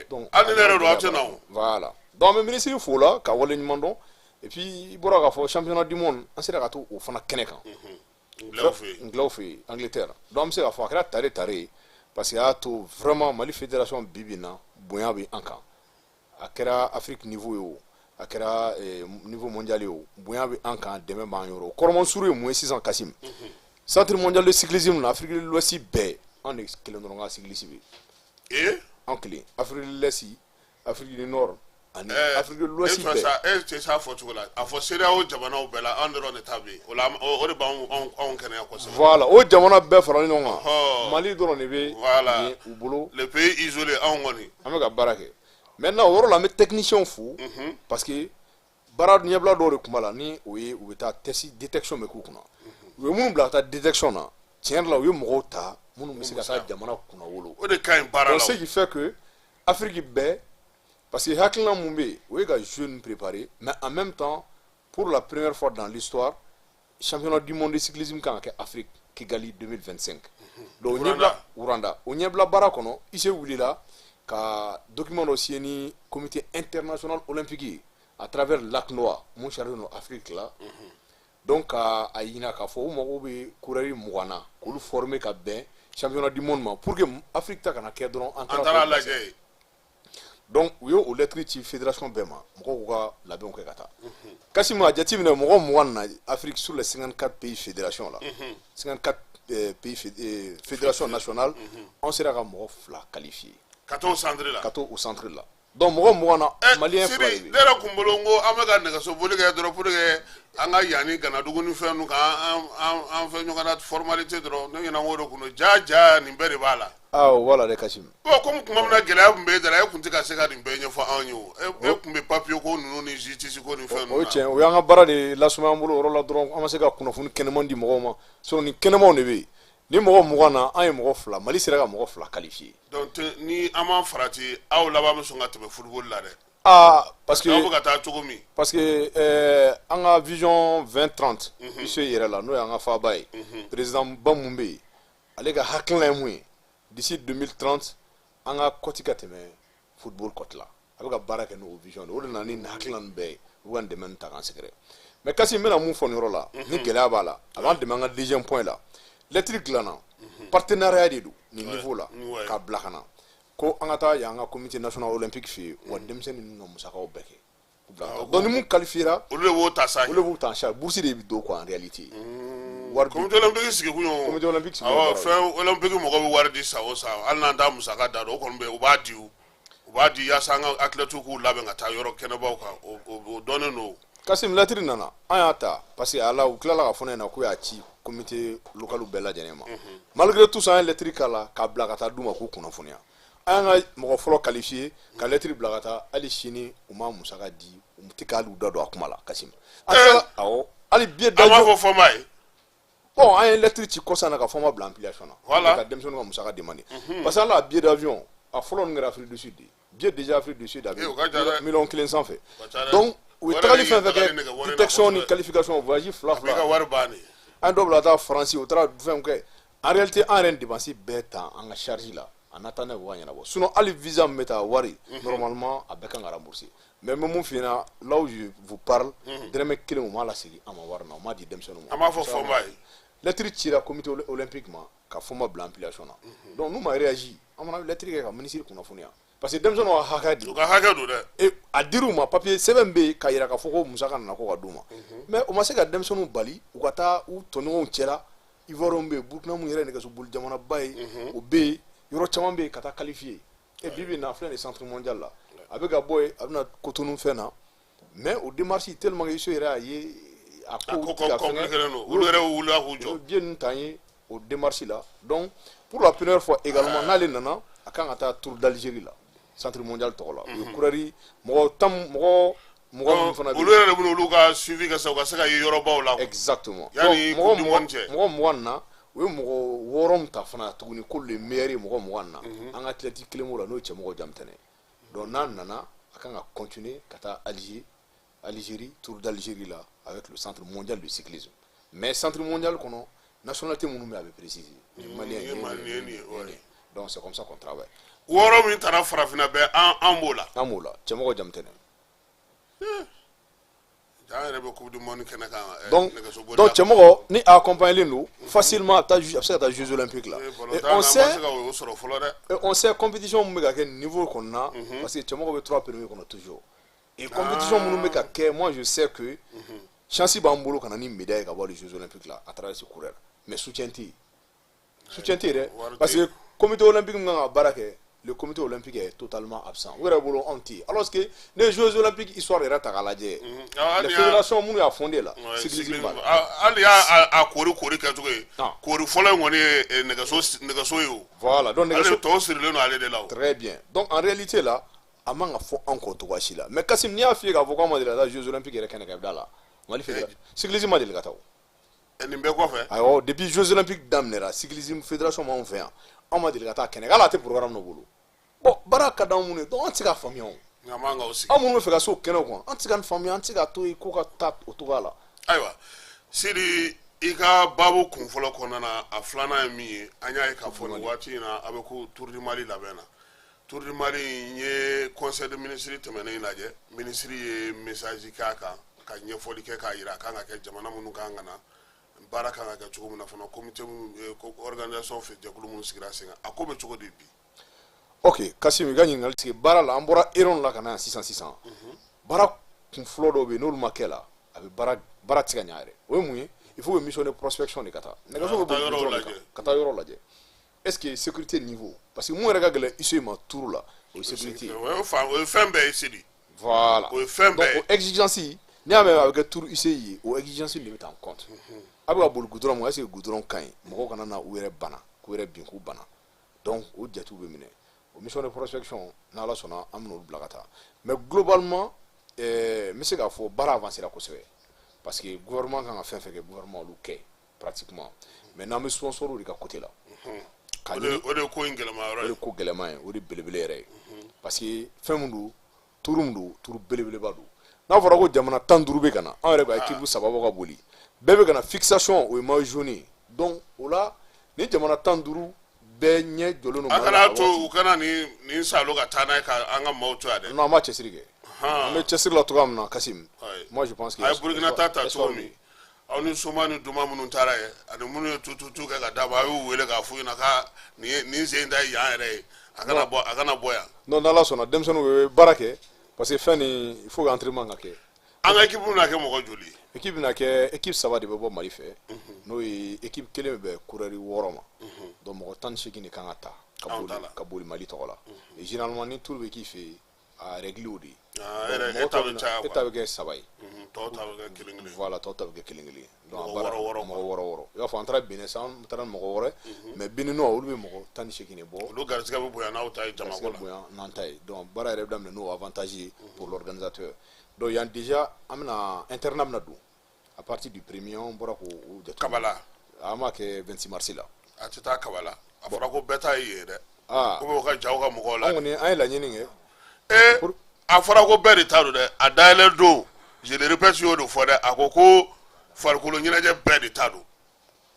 Donc Hali ni ne yɛrɛ don, aw tɛ na o. Voilà, donc an bɛ minisiri fo la ka waleɲuman dɔn. Et puis i bɔra k'a fɔ championnat du monde, an sera ka to o fana kɛnɛ kan. Ngilɛw fɛ yen. Ngilɛw fɛ yen, Angleterre. Donc an bɛ se k'a fɔ a kɛra tare tare ye, parce que a y'a to vraiment Mali fédération bi bi in na, bonya bɛ an kan. A kɛra Afrique niveau ye o, a kɛra niveau mondial ye o, bonya bɛ an kan, dɛmɛ b'an yɔrɔ. Kɔrɔmansuru ye mun ye sisan, Kasim? Centre mondial de cyclisme na, Afrique de l'Ouest bɛɛ, an de kelen dɔrɔn ka cycliste bɛ yen. An kelen, Afrique de l'Est, Afrique du Nord ani Afrique de l'Ouest E fɛ bɛɛ. Sa e tɛ s'a fɔ cogo la, a fɔ CEDEAO jamanaw bɛɛ la, an dɔrɔn de ta bɛ yen o la, o de b'anw anw kɛnɛya kosɛbɛ. Voilà, o jamana bɛɛ faralen ɲɔgɔn kan, Mali dɔrɔn de bɛ yen u bolo. Le pays isolé, anw kɔni. An bɛ ka baara kɛ. Maintenant, o yɔrɔ la, an bɛ technicien fo, parce que baara ɲɛbila dɔw de tun b'a la, ni o ye u bɛ taa test détection bɛ k'u kunna. U ye minnu bila ka taa détection na, tiɲɛ yɛrɛ la, u ye mɔgɔw ta minnu bɛ se ka taa jamana kunna wolo. O de ka ɲi baara la. Donc, ce qui fait que Afrique bɛɛ, parce que hakilina mun bɛ yen, o ye ka jeunes préparer, mais en même temps, pour la première fois dans l'histoire, championnat du monde de cyclisme kan ka kɛ Afrique, Kigali 2025. Donc o ɲɛbila Rwanda, o ɲɛbila baara kɔnɔ, ICE wulila ka document dɔ signé ni comité international olympique ye à travers l'ACNOA mun chargé don Afrique la. Donc ka a ɲina k'a fɔ u mago bɛ coureur 20 na, k'olu former ka bɛn championnat du monde ma, pour que Afrique ta kana kɛ dɔrɔn. An taara lajɛ yen. Donc u ye o lettre ci fédération bɛɛ ma, mɔgɔw k'u ka labɛnw kɛ ka taa. Kasimu, a jateminɛ, mɔgɔ 20 na Afrique, sur les 54 pays fédération la, 54 pays fédération nationale, an sera ka mɔgɔ fila qualifier. Ka t'o centre la. Ka t'o centre la. Donc mɔgɔ 20 na, malien fila de bɛ. Ne yɛrɛ kun bolo n ko an bɛ ka nɛgɛso boli kɛ dɔrɔn pour que an ka yanni Ganadugu ni fɛn ninnu kan an fɛn ɲɔgɔn na, formalité dɔrɔn. Ne ɲinɛ, n ko de kun don. Ja ja, nin bɛɛ de b'a la. Ah, voilà dɛ, Kasimu. Bon, comme tuma min na gɛlɛya tun bɛ e da la, e kun tɛ ka se ka nin bɛɛ ɲɛfɔ anw ye. O e kun bɛ papier ko ninnu ni justice ko ni fɛn ninnu O ye na. tiɲɛ, o y'an ka baara de lasumaya an bolo o yɔrɔ la dɔrɔn. An ma se ka kunnafoni kɛnɛman di mɔgɔw ma. Sinon nin kɛnɛmanw de bɛ yen. Ni mɔgɔ 20 na, an ye mɔgɔ fila, Mali sera ka mɔgɔ fila qualifier. Donc ni an ma farati, aw laban bɛ sɔn ka tɛmɛ football la dɛ. Ah, parce que aw bɛ ka taa cogo min. Parce que an ka vision 2030, ICE yɛrɛ la, n'o y'an ka faaba ye, président ba mun bɛ yen, ale ka hakilina ye mun ye? D'ici 2030, an ka cote ka tɛmɛ football cote la. A bɛ ka baara kɛ n'o vision de ye. O de nana ni nin hakilina ninnu bɛɛ ye. U ka nin dɛmɛ ta k'an sɛgɛrɛ. Mais kasi, n bɛna mun fɔ nin yɔrɔ la ni gɛlɛya b'a la, a b'an dɛmɛ an ka deuxième point la. Lettre dilanna, partenariat de don nin niveau la, k'a bila ka na ko an ka taa yan ka comité national olympique fɛ yen, wa denmisɛnnin ninnu ka musakaw bɛɛ kɛ k'u bila ka taa. Donc ni mun qualifiera, olu de b'o ta sa. Olu de b'u ta en charge. Bourse de bɛ don quoi, en réalité. Wari Comité olympique sigi kun ye o. Comité olympique sigi kun Awɔ. ye. Fɛn olympique mɔgɔw bɛ wari di san o san, hali n'an t'a musaka da dɔn, o kɔni bɛ, u b'a di, u b'a di yaasa an ka athlètes k'u labɛn ka taa yɔrɔ kɛnɛbaw kan. O dɔnnen don. Kasim, lettre nana, an y'a ta, parce que a la u tilala ka fɔ ne ɲɛna k'u y'a ci comité local bɛɛ lajɛlen ma. Malgré tout ça, an ye lettre k'a la k'a bila ka taa d'u ma k'u kunnafoniya. An y'an ka mɔgɔ fɔlɔ qualifié ka lettre bila ka taa. Hali sini u ma musaka di, u tɛ ka hali u da don a kuma la. Kasim, an tilala, awɔ, hali billet An b'a d'avion. fɔ fɔma ye. Bon, an ye lettre ci kɔsa na ka fɔma bila ampliation na. Voilà. Ka denmisɛnninw ka musaka demander, parce que hali a billet d'avion a fɔlɔ ninnu kɛra Afrique du Sud de ye. Billet déjà Afrique du Sud a Eh, o ka ca dɛ. bɛ miliyɔn 1 sanfɛ. O ka ca dɛ. Donc u ye Wari tagali de fɛn fɛn tagali nɛgɛ kɛ, wari na détection ni kosɛbɛ. qualification, voyage fila A b'i ka fila. wari ban de. An dɔw bila ka taa Faransi, u taara fɛnw kɛ. En réalité, an yɛrɛ dépense bɛɛ ta an ka charge la en attendant u ka ɲɛnabɔ. Sinon hali visa min bɛ taa, wari normalement a bɛɛ kan ka rembourser. Mais n bɛ mun f'i ɲɛna, là où je vous parle, dɔrɔmɛ kelen u m'a lasegin an ma wari na, u m'a di denmisɛnninw ma. An b'a fɔ fɔma ye. Lettre cira comité olympique ma ka fɔma bila ampliation na. Donc n'u ma réagi, an fana bɛ lettre kɛ ka ministre kunnafoniya, parce que denmisɛnninw ka hakɛ di. U ka hakɛ don dɛ. Et a dir'u ma, papier sɛbɛn bɛ yen k'a yira k'a fɔ ko musaka nana ko ka d'u ma, mais o ma se ka denmisɛnninw bali u ka taa u tɔɲɔgɔnw cɛla. Ivoirien bɛ yen, Burukina mun yɛrɛ ye nɛgɛso boli jamanaba ye, o bɛ yen, yɔrɔ caman bɛ yen ka taa qualifier. Et bi bi in na, a filɛ nin centre mondial la, a bɛ ka bɔ yen, a bɛna Cotonou fɛn na. Mais o démarche, tellement que ICE yɛrɛ y'a ye a A ko ko tɛ ka fɛngɛ. Compliqué don, olu yɛrɛ wulila k'u jɔ. U ye billet ninnu ta an ye o démarche la. Donc pour la première fois également, n'ale nana, a kan ka taa Tour d'Algérie la, centre mondial tɔgɔ la. U ye coureur mɔgɔ 10, mɔgɔ 20 min fana bɛ Olu yɛrɛ de bɛna olu ka suivi kɛ sa, u ka se ka ye yɔrɔbaw la quoi. Exactement. Yanni Donc, Coupe du mɔgɔ Monde cɛ. Mɔgɔ 20 na, u ye mɔgɔ wɔɔrɔ min ta fana tuguni k'olu le meilleur ye mɔgɔ 20 na, an ka athlète kelen b'o la, n'o ye Cɛmɔgɔ Jamutɛnɛ. Donc n'a nana, a kan ka continuer ka taa Alger, Algérie, Tour d'Algérie la, avec le centre mondial de cyclisme. Mais centre mondial kɔnɔ, nationalité minnu bɛ yen, a bɛ préciser nin malien, nin ye nin ye nin ye nin nin ye, ye, ouais. nin ye. Donc c'est comme ça qu'on travaille. Wɔɔrɔ min taara farafinna bɛɛ, an b'o la. An b'o la, Cɛmɔgɔ Jamutɛnɛ. An yɛrɛ bɛ Coupe du Monde kɛnɛ kan. Donc nɛgɛso boli donc la. Cɛmɔgɔ ni a accompagné don facilement, a bɛ taa a bɛ se ka taa Jeux olympiques la. Eh, Et balontan on na, an ma sait se ka o sɔrɔ fɔlɔ dɛ. Et on sait compétition mun bɛ ka kɛ niveau kɔnɔna na, parce que Cɛmɔgɔ bɛ trois premiers kɔnɔ toujours. Et compétition minnu bɛ ka kɛ, moi je sais que chance b'an bolo ka na ni médaille ka bɔ les Jeux olympiques la à travers ce coureur. Mais soutien tɛ yen, soutien tɛ yen dɛ. Wari tɛ Parce yen. que comité olympique min kan ka baara kɛ, le comité olympique est totalement absent. U yɛrɛ bolo anw tɛ yen, alors que ne ye Jeux olympiques histoire yɛrɛ ta k'a lajɛ, Ah, les hali y'a- fédérations minnu y'a fondé la, Ouais, cyclisme b'a la. Ah, hali y'a a koori kɛcogo ye. Ah. Koori fɔlɔ in kɔni ye nɛgɛso ye o. Voilà, donc Ale nɛgɛso tɔw sirilen don ale de la o. Très bien. Donc en réalité là, A man ka fɔ an kɔ cogoya si la. Mais Kasim, n'i y'a f'i ye k'a fɔ k'an ma deli ka taa Jeux olympiques yɛrɛ kɛnɛ kan, i bɛ da la. Mali fédération cyclisme ma deli ka taa o. Nin bɛɛ kɔfɛ? Awɔ, depuis Jeux olympiques daminɛra, cyclisme fédération m'anw fɛ yan, anw ma deli ka taa kɛnɛ kan. Hali a tɛ programme dɔ bolo. Bon, baara ka d'anw minnu ye, donc an tɛ se k'a faamuya o. Nka man k'aw sigi. Anw minnu bɛ fɛ ka se o kɛnɛw kan, an tɛ se ka nin faamuya, an tɛ se k'a to yen ko ka taa o cogoya la. Ayiwa Sidi, i ka baabu kun fɔlɔ kɔnɔna na, a filanan ye min ye, an y'a ye k'a fɔ nin waati in na, a bɛ ko Tour du Mali labɛn na. Tour du Mali n ye conseil de ministre tɛmɛnen lajɛ, ministre ye message k'a kan ka ɲɛfɔli kɛ k'a yira a kan ka kɛ jamana minnu kan ka na, baara kan ka kɛ cogo min na fana, comité organisation fɛ, jɛkulu minnu sigira sen kan, a ko bɛ cogo di bi? Ok Kasim, i ka ɲininkali sigi baara la, an bɔra Eron la ka na yan sisan sisan. Baara kun fɔlɔ dɔw bɛ yen, n'olu ma kɛ la, a bɛ baara tɛ se ka ɲɛ yɛrɛ. O ye mun ye? Il faut que mission de prospection de ka taa nɛgɛso bɛ Ka taa boli yɔrɔw goudron de kan, lajɛ. Ka taa yɔrɔ lajɛ, est ce que sécurité niveau, parce que mun yɛrɛ ka gɛlɛn UCI ma tour la, o ye sécurité ye. O ye fɛn bɛɛ ye, Sidi. Voilà. O ye fɛn Donc bɛɛ ye. o exigence, n'i y'a mɛn a bɛ kɛ tour UCI ye, o exigence de bɛ ta en compte. A bɛ ka boli goudron mun, est ce que goudron ka ɲi, mɔgɔw kana na u yɛrɛ bana, k'u yɛrɛ bin k'u bana. Donc o jatew bɛ minɛ, o mission de prospection, n'Ala sɔnna, an bɛn'olu bila ka taa. Mais globalement, n bɛ se k'a fɔ baara avancé la kosɛbɛ, parce que gouvernement kan ka fɛn fɛn kɛ, gouvernement olu kɛ pratiquement. Maintenant, an bɛ sponsor de ka côté la ka ɲini. O de ye ko in gɛlɛma yɔrɔ O de ye. Ko gɛlɛman ye, o de belebele yɛrɛ ye, parce que fɛn min don, tour min don, tour belebeleba don. N'a fɔra ko jamana 15 bɛ ka na, anw yɛrɛ ka équipe saba bɔ ka boli, bɛɛ bɛ ka na, fixation o ye maillot jaune ye. Donc o la, ni jamana 15 bɛɛ ɲɛ jɔlen don A Mali la kana a to waati. U kana nin salo ka taa n'a ye ka an ka maaw to yan dɛ. Non, an b'a cɛsiri kɛ, an bɛ cɛsiri la cogoya min na, Kasim, moi je pense que A ye Burukina ta ta espoir cogo bɛ min, yen. Aw ni soma ni duma minnu taara ye ani minnu ye tututu kɛ ka d'a ma, a y'u wele k'a f'u ɲɛna ka nin ye nin sen da yan yɛrɛ ye, a kana bɔ, a kana bɔ yan. Non, n'Ala sɔnna, denmisɛnninw bɛ baara kɛ, parce que fɛn nin, il faut que entraînement ka kɛ. An ka équipe bɛna kɛ mɔgɔ joli ye? Équipe bɛna kɛ équipe saba de bɛ bɔ Mali fɛ, n'o ye équipe kelen bɛ bɛn coureur 6 ma. Donc mɔgɔ 18 de kan ka ta ka Anw boli ta la. ka boli Mali tɔgɔ la. Et généralement, ni tour bɛ k'i fɛ yen, a règle o de ye. Ah, Donc, e mɔgɔ ta tɔw bɛ bɛna- caya e quoi. ta bɛ kɛ saba ye. Tɔw ta bɛ kɛ kelen kelen. Voilà, tɔw ta bɛ kɛ kelen kelen. Donc a Mɔgɔ baara wɔɔrɔ wɔɔrɔ. Mɔgɔ wɔɔrɔ wɔɔrɔ. I b'a fɔ an taara Benin sisan, an taara ni mɔgɔ wɔɔrɔ ye, mais Béninois, olu bɛ mɔgɔ 18 de bɔ. Olu garisɛgɛ bɛ bonya n'aw ta ye jamako garisɛgɛ la. Bonya n'an ta ye. Donc baara yɛrɛ bɛ daminɛ n'o avantage ye pour l'organisateur. Donc yan déjà, an bɛna internat bɛna don à partir du premier, an bɔra k'o o jate. Kabala. An b'a kɛ 26 mars la. A tɛ taa Kabala, a fɔra ko bɛɛ ta ye yen dɛ. Ah. Ou bien u ka jaw ka mɔgɔw la. An kɔni, an ye laɲini kɛ. Ee, a fɔra ko bɛɛ de ta don dɛ. A dayɛlɛ don, je le répète, y'o de fɔ dɛ, a ko ko farikolo ɲɛnajɛ bɛɛ de ta don,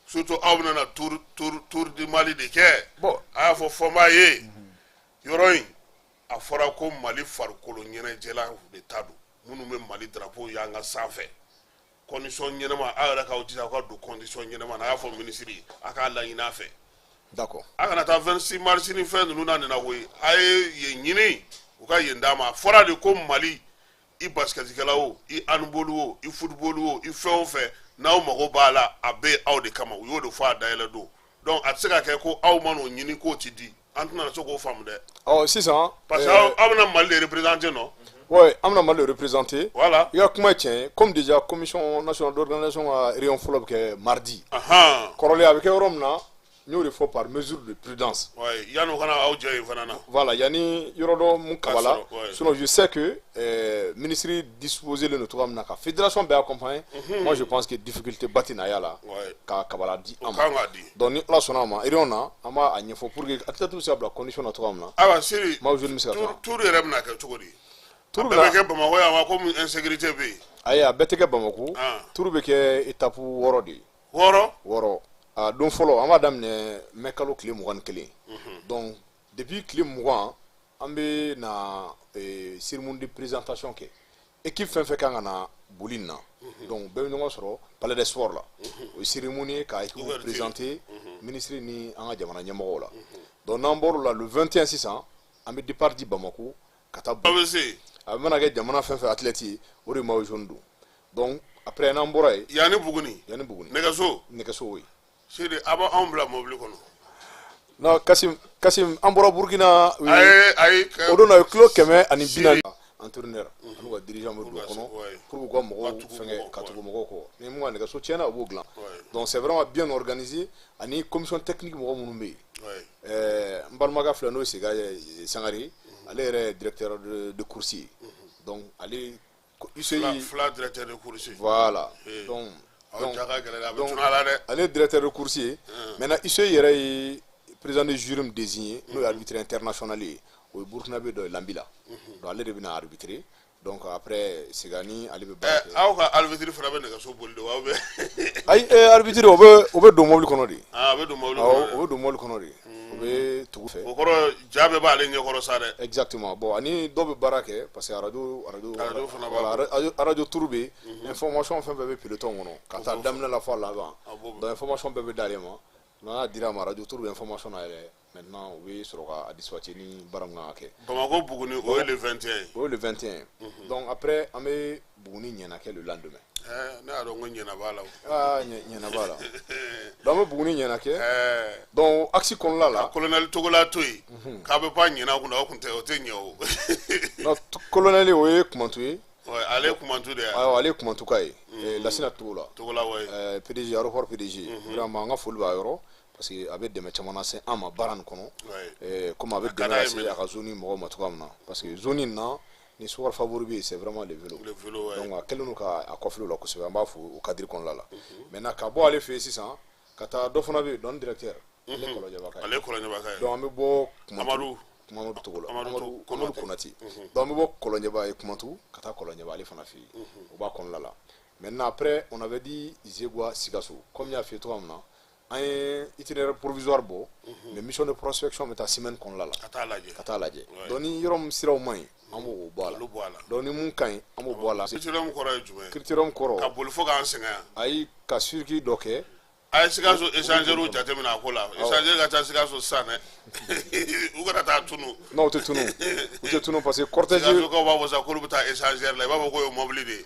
surtout aw bɛna na tour du Mali de kɛ. Bon. A y'a fɔ fɔnba ye yɔrɔ in, a fɔra ko Mali farikolo ɲɛnajɛla de ta don, minnu bɛ Mali drapeau y'an ka sanfɛ, condition ɲɛnama, aw yɛrɛ k'aw jija aw ka don condition ɲɛnama na. A y'a fɔ minisiri ye, a k'a laɲini a fɛ. A kana taa 26 mars ni fɛn ninnu na nin na koyi. A ye yen ɲini, u ka yen d'a ma. A fɔra de ko Mali, i basketikɛla o, i handball o, i football o, i fɛn o fɛn n'aw mago b'a la, a bɛ aw de kama. U y'o de fɔ a dayɛlɛ don. Donc a tɛ se ka kɛ ko aw ma n'o ɲini k'o ti di, an tɛna se k'o faamu dɛ. Ɔ sisan Parce que aw bɛna Mali de représenter, non? Ouais, an bɛna Mali de représenter. Voilà. I ka kuma ye tiɲɛ ye. Comme déjà commission nationale d'organisation ka réunion fɔlɔ bɛ kɛ mardi. Kɔrɔlen a bɛ kɛ yɔrɔ min na, n y'o de fɔ par mesure de prudence. Ouais, yanni o kana aw jɛ yen fana na. Voilà, yanni yɔrɔ dɔ mun Kabala. Sɔrɔ, ouais. Sinon, je sais que ministre disposé len don cogoya min na ka fédération bɛɛ accompagner. Moi, je pense que difficulté ba tɛ na y'a la ka Kabala di O an ma. kan k'a di. Donc ni Ala sɔnna a ma, réunion na, an b'a a ɲɛfɔ pour que athlètes bɛ se ka bila condition na cogoya min na. Ayiwa Siri, Maillot jaune bɛ se ka tour taa. Tour yɛrɛ bɛna kɛ cogo di? Tour A bɛɛ bɛna bɛ kɛ Bamakɔ yan wa, komi insécurité bɛ yen? Ayi, a bɛɛ tɛ kɛ Bamakɔ. Ah. Tour bɛ kɛ étape 6 de ye. 6? 6. A don fɔlɔ, an b'a daminɛ mai kalo tile 21. Donc depuis tile 20, an bɛ na cérémonie de présentation kɛ, équipe fɛn fɛn kan ka na boli nin na. Donc bɛɛ bɛ ɲɔgɔn sɔrɔ palais des sports la. O ye cérémonie ye ka équipe Ouverture. Présenter ministre ni an ka jamana ɲɛmɔgɔw la. Donc n'an bɔr'o la, le 21 sisan, an bɛ départ di Bamako ka taa Aw bɛ se. A mana kɛ jamana fɛn fɛn athlète ye, o de ye maillot jaune don. Donc après, n'an bɔra yen, Yanni Buguni. Yanni Buguni. Nɛgɛso. Nɛgɛso ye. Sidi, a b'anw bila mobili kɔnɔ. Non, Kasim, Kasim, an bɔra Burkina. Ayi ayi. O don na, o ye kilo 140. Entraîneur ani u ka dirigeant bɛ don o kɔnɔ pour que u ka Ka mɔgɔw tugu fɛngɛ mɔgɔw ka kɔ. Tugu mɔgɔw kɔ, ni mun ka nɛgɛso tiɲɛna, u b'o dilan. Donc c'est vraiment bien organisé, ani commission technique mɔgɔ minnu bɛ yen. N balimakɛ filɛ, n'o ye Sega Sangare. Ale yɛrɛ ye directeur de course ye. Donc ale UCI fila directeur de course. Voilà, donc aw ja ka gɛlɛn, a bɛ tunun a la dɛ. Ale ye directeur de course ye. Maintenant, UCI yɛrɛ ye président de jury min désigné, n'o ye arbitre international ye, o ye Burkinabé dɔ ye, Lanbila. Donc ale de bɛna arbitrer. Donc après Segani, ale bɛ baara kɛ. Aw ka arbitre fana bɛ nɛgɛso boli de wa, ou bien? Ayi, arbitre o bɛ don mobili kɔnɔ de. Ah, a bɛ don mobili Awɔ. kɔnɔ. O bɛ don mobili kɔnɔ de, o bɛ tugu fɛ. O kɔrɔ, ja bɛɛ b'ale ɲɛkɔrɔ sa dɛ. Exactement. Bon, ani dɔw bɛ baara kɛ parce que radio Radio fana b'a voilà, radio tour bɛ information fɛn fɛn bɛ peloton kɔnɔ ka taa daminɛ la fɔ a laban. A b'o Donc information bɛɛ bɛ d'ale ma. N'a dira a ma, radio tour bɛ information na yɛrɛ. Maintenant, u bɛ sɔrɔ ka dispatcher ni baara min kan ka kɛ. Bamakɔ Buguni, o ye le 21 ye. O ye le 21. Donc après, an bɛ Buguni ɲɛna kɛ le lendemain. Ne y'a dɔn ko ɲɛna b'a la o. Aa, ɲɛna b'a la. Donc an bɛ Buguni ɲɛna kɛ. Donc axe kɔnɔna la. Colonel Togola to yen k'a bɛ pan ɲɛna kunna, o kun tɛ, o tɛ ɲɛ o. Non, colonel, o ye Kumantu ye. Ouais, ale ye Kumantu de ye. Awɔ, ale ye Kumantuka ye. Lasina Togola. Togola, ouais. PDG, aéroport PDG. Vraiment, an ka foli b'a yɔrɔ parce que a bɛ dɛmɛ caman lase an ma baara nin kɔnɔ. Comme a bɛ A ka dɛmɛ d'a ye lase minɛ. a ka zone mɔgɔw ma cogoya min na, parce que zone in na ni sport favori bɛ yen, c'est vraiment le vélo. Le vélo, ouais. Donc a kɛlen don ka a kɔfilɛ o la kosɛbɛ, an b'a fo o cadre kɔnɔna la. Maintenant, ka bɔ ale fɛ yen sisan ka taa dɔ fana bɛ yen, dɔnni directeur, ale ye Kɔlɔnjɛba ka ye. Ale ye Kɔlɔnjɛba ka ye. Donc an bɛ bɔ Kumantu. Amadu. Amadu Togola. Amadu. Amadu. Konate. Amadu Konate. Donc an bɛ bɔ Kɔlɔnjɛba ye Kumantu ka taa Kɔlɔnjɛba ale fana fɛ yen, o b'a kɔnɔna la. Maintenant, après, on avait dit Zegwa, Sikaso. Comme n y'a f'i ye cogoya min na, an ye itinéraire provisoire bɔ, mais mission de prospection bɛ taa semaine kɔnɔna la Ka taa lajɛ. ka taa lajɛ. Donc ni yɔrɔ min siraw man ɲi, an b'o bɔ a la. Olu bɔ a la. Donc ni mun ka ɲi, an b'o bɔ a la. Critérium kɔrɔ ye jumɛn ye? Critérium Ka kɔrɔ boli fo k'an sɛgɛn yan. Ayi, ka circuit dɔ kɛ. A ye Sikaso échangeur jateminɛ a ko la. Échangeur ka ca Sikaso sisan dɛ, u kana taa tunu. Non, u tɛ tunu, u tɛ tunu parce que cortège Sikasokaw b'a fɔ sa k'olu bɛ taa échangeur la, i b'a fɔ k'o ye mobili de ye.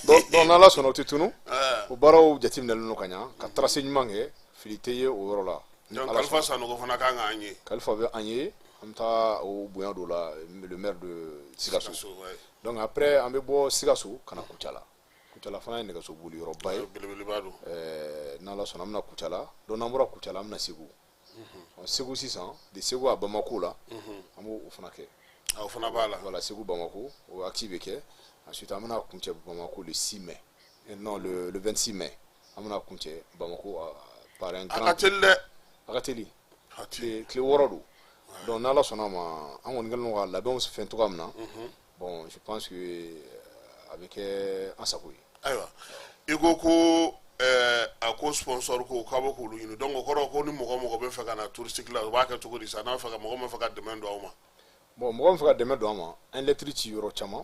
Donc n'Ala sɔnna, u tɛ tunu. Ɛɛ O baaraw jateminɛlen don ka ɲa ka tracé ɲuman kɛ, fili tɛ ye o yɔrɔ la ni Donc Ala Kalifa sɔnna. Sanogo fana kan k'an ye. Kalifa bɛ an ye, an bɛ taa o bonya dɔ la, le maire de Sikaso. Sikaso, ouais. Donc après, an bɛ bɔ Sikaso ka na Kucala. Kucala fana ye nɛgɛso boli yɔrɔba ye. Belebeleba don. N'Ala sɔnna, an bɛna Kucala. Donc n'an bɔra Kucala, an bɛna Segu. Ɔ, Segu sisan de, Segu a Bamako la, an b'o o fana kɛ. A, o fana b'a la. Voilà, Segu Bamako, o axe bɛ kɛ. Ensuite, an bɛna kuncɛ Bamako le 6 mai. Non, le 26 mai, an bɛna kuncɛ Bamako par un A ka grand teli dɛ. A ka teli. A teli. Tile 6 don. Donc n'Ala sɔnna a ma, an kɔni kɛlen don ka labɛnw fɛn cogoya min na, bon, je pense que a bɛ kɛ an sago ye. Ayiwa, i ko a ko sponsor ko k'a bɛ k'olu ɲini. Donc o kɔrɔ ko ni mɔgɔ mɔgɔ bɛ fɛ ka na touristique la, o b'a kɛ cogo di sa, n'a bɛ fɛ ka mɔgɔ min fɛ ka dɛmɛ don aw ma? Bon, mɔgɔ min fɛ ka dɛmɛ don an ma, an ye lettre ci yɔrɔ caman.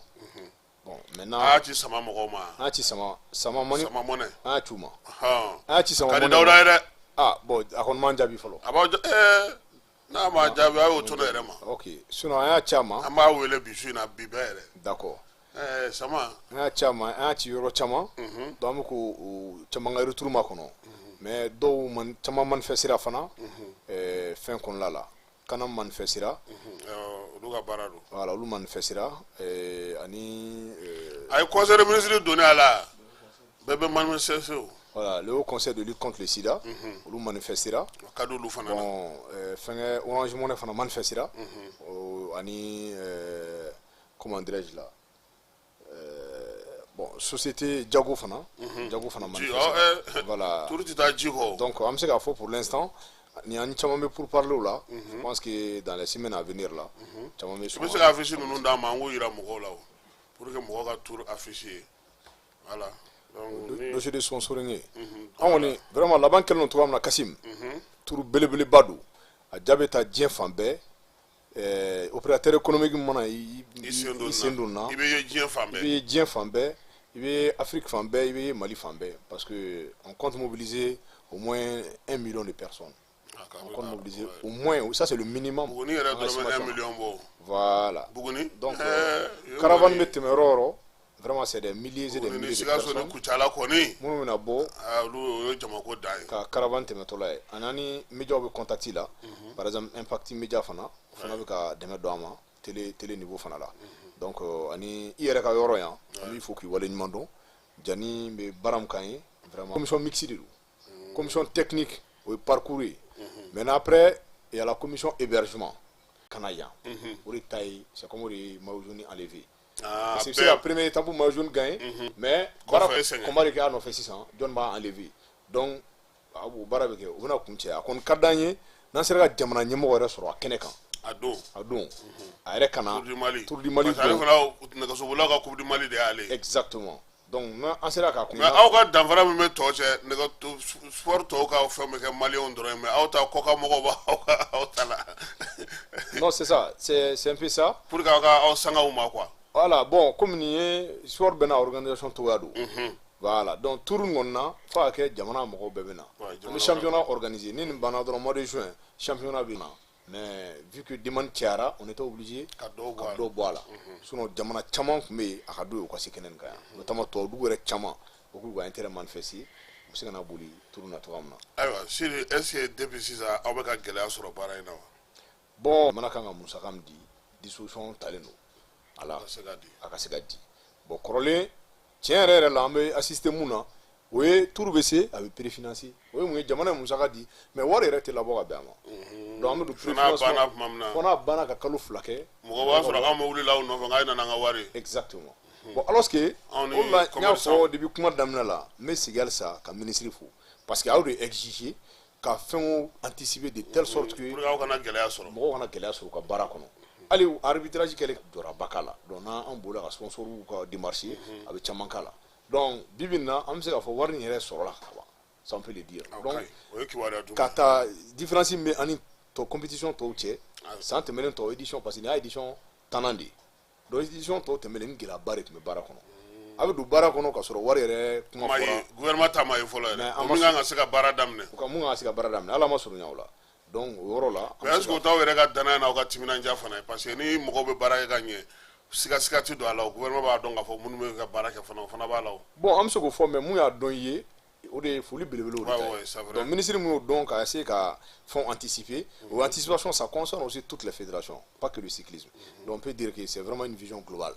Bon, maintenant A y'a ci sama mɔgɔw ma? An y'a ci sama mɔni. Sama mɔnɛ. An y'a ci u ma. Hɔn An y'a ci sama Ka di mɔnɛ Dawuda ma. ye dɛ. Ah bon, a kɔni m'an jaabi fɔlɔ. A b'aw n'a ma jaabi, a y'o to ne yɛrɛ ma. Ok, sinon an y'a ci a ma. An b'a wele bi su in na, bi bɛɛ yɛrɛ. D'accord. Sama. An y'a ci a ma, an y'a ci yɔrɔ caman. Donc an bɛ k'o o caman ka retour ma kɔnɔ, mais dɔw man caman manifestera fana fɛn kɔnɔna la, kana manifestera. Olu ka baara don. Voilà, olu manifestera ani A ye conseil de ministre donné a la, bɛɛ bɛ manifester o. Voilà, le Haut Conseil de lutte contre le sida, olu manifestera. O ka di olu fana na. Bon, fɛnkɛ Orange Money fana manifestera. Ani comment dirais-je là, bon, société Jago fana Ji manifestera. ɔ Voilà. Tour tɛ taa ji kɔ. Donc an bɛ se k'a fɔ, pour l'instant, ni an caman bɛ pour parler la, je pense que dans les semaines à venir là, caman bɛ I sɔn. bɛ se ka affiche ninnu d'an ma, an k'o yira mɔgɔw la o, pour que mɔgɔw ka tour affiche ye. Voilà, donc ni Dossier de sponsoring ye, an kɔni vraiment laban kɛlen don cogoya min na, Kasim, tour belebeleba don, a ja bɛ taa diɲɛ fan bɛɛ. Opérateur économique mana i i sen don i sen don na i bɛ ye diɲɛ fan i bɛɛ. bɛ ye diɲɛ fan bɛɛ, i bɛ Afrique fan bɛɛ, i bɛ ye Mali fan bɛɛ, parce que on compte mobiliser au moins 1 million de personnes. On compte mobiliser au moins, ça c'est le minimum. Buguni yɛrɛ An ka dɔrɔn bɛ estimation 1 na. million bɔ. Voilà. Buguni. Donc ye caravane kɔni bɛ tɛmɛ yɔrɔ o yɔrɔ, vraiment c'est des milliers et des Buguni ni milliers de Sikaso ni personnes Kucala kɔni minnu bɛna bɔ aa, olu o ye jamako dan ye. ka caravane tɛmɛtɔla ye. Ani ni médiaw bɛ contact la, par exemple Impact Média fana, o fana bɛ ka dɛmɛ don an ma télé niveau fana la. Donc ani i yɛrɛ ka yɔrɔ yan, an b'i fo k'i waleɲuman dɔn. Jani bɛ baara min k'an ye, vraiment commission mixte de don. Commission technique, o ye parcours ye. Maintenant, après, il y a la commission hébergement. ka na yan, o de ta ye, c'est comme o de ye maillot jaune enlevé. Ah, parce que i bɛ se ka première étape maillot jaune gagner, mais baara kɔfɛ e sɛgɛn. Combat de kɛ a nɔfɛ sisan, jɔn b'a enlever? Donc o baara bɛ kɛ, o bɛna kun cɛ. A kɔni ka d'an ye n'an sera ka jamana ɲɛmɔgɔ yɛrɛ sɔrɔ a kɛnɛ kan. A don. A don, a yɛrɛ ka na. Tour du Mali. Tour du Mali. Parce que ale don. Fana nɛgɛsobolilaw ka Coupe du Mali de y'ale ye. Exactement, donc n'an sera k'a kun Mais aw ka danfara min bɛ tɔw cɛ, nɛgɛ sport tɔw ka fɛn bɛ kɛ maliyɛnw dɔrɔn ye, mais aw ta, kɔkan mɔgɔw b'aw ka aw ta la. Non, c'est ça, c'est un peu ça. Pour que aw ka aw sangaw ma quoi. Voilà, bon, comme nin ye sport bɛɛ n'a organisation cogoya don. Voilà, donc tour nin kɔni na, fo ka kɛ jamana mɔgɔw bɛɛ bɛ na. Ouais, an jamana bɛ championnat organiser, ni nin banna dɔrɔn, mois de juin championnat bɛ na. Mais vu que demande cayara, on était obligé ka dɔw bɔ ka a la. Dɔw bɔ a la. Sinon jamana caman tun bɛ yen, a ka d'u ye u ka se kɛnɛ nin kan yan, notamment tubabu dugu yɛrɛ caman, o k'u ka intérêt manifester, u bɛ se ka na boli tour na cogoya min na. Ayiwa Sidi, est ce que depuis sisan aw bɛ ka gɛlɛya sɔrɔ baara in na wa? Bon, jamana kan ka musaka min di, disposition talen don a la. Ka se ka di. A ka se ka di. Bon, kɔrɔlen, tiɲɛ yɛrɛ yɛrɛ la, an bɛ assister mun na, o ye tour bɛ se, a bɛ préfinancer. O ye mun ye? Jamana ye musaka di, mais wari yɛrɛ tɛ labɔ ka bɛn a ma. Donc an bɛ don Fo n'a banna préfinancement tuma min na. Fo n'a banna ka kalo 2 kɛ. Mɔgɔ b'a sɔrɔ anw bɛ wuli la aw nɔfɛ k'a nana an ka wari ye. Exactement. Bon, alors que Anw ni o de la n y'a commerçant. fɔ depuis kuma daminɛ la, n bɛ segin halisa ka ministre fo, parce que aw de exiger ka fɛnw anticiper de telle sorte que pour que aw kana gɛlɛya sɔrɔ. Mɔgɔw kana gɛlɛya sɔrɔ u ka baara kɔnɔ. Hali arbitrage kɛlen, jɔyɔrɔba k'a la. Donc n'an bolila ka sponsor ka démarche, a bɛ caman k'a la. Donc bi bi in na, an bɛ se k'a fɔ wari in yɛrɛ sɔrɔla ka ban, ça on peut le dire. Aw Donc ka ɲi, o ye kibaruya duman. Ka taa différence min bɛ an ni tɔ compétition tɔw cɛ, san tɛmɛnen tɔ édition, parce que nin y'a édition 10nan de ye. Donc édition tɔw tɛmɛnen ni, gɛlɛyaba de tun bɛ baara kɔnɔ. A bɛ don baara kɔnɔ ka sɔrɔ wari yɛrɛ kuma ma fɔra. Ye gouvernement ta ma ye fɔlɔ Mais yɛrɛ an o ma min kan ka se ka baara daminɛ. U ka mun kan ka se ka baara daminɛ, hali an ma surunya o la. Donc o yɔrɔ la, an mais bɛ est se ce que o ka t'aw yɛrɛ ka danaya n'aw ka timinandiya fana ye? Parce que ni mɔgɔw bɛ baara kɛ ka ɲɛ, siga siga ti don a la. O gouvernement b'a dɔn k'a fɔ minnu bɛ ka baara kɛ fana, o fana b'a la o. Bon, an bɛ se k'o fɔ, mais mun y'a dɔn i ye, o de ye foli belebele o de ta ye. Ouais, c'est vrai. Donc ministre mun y'o dɔn ka essayer ka fɛnw anticiper, o anticipation, ça concerne aussi toutes les fédérations, pas que le cyclisme. Donc on peut dire que c'est vraiment une vision globale.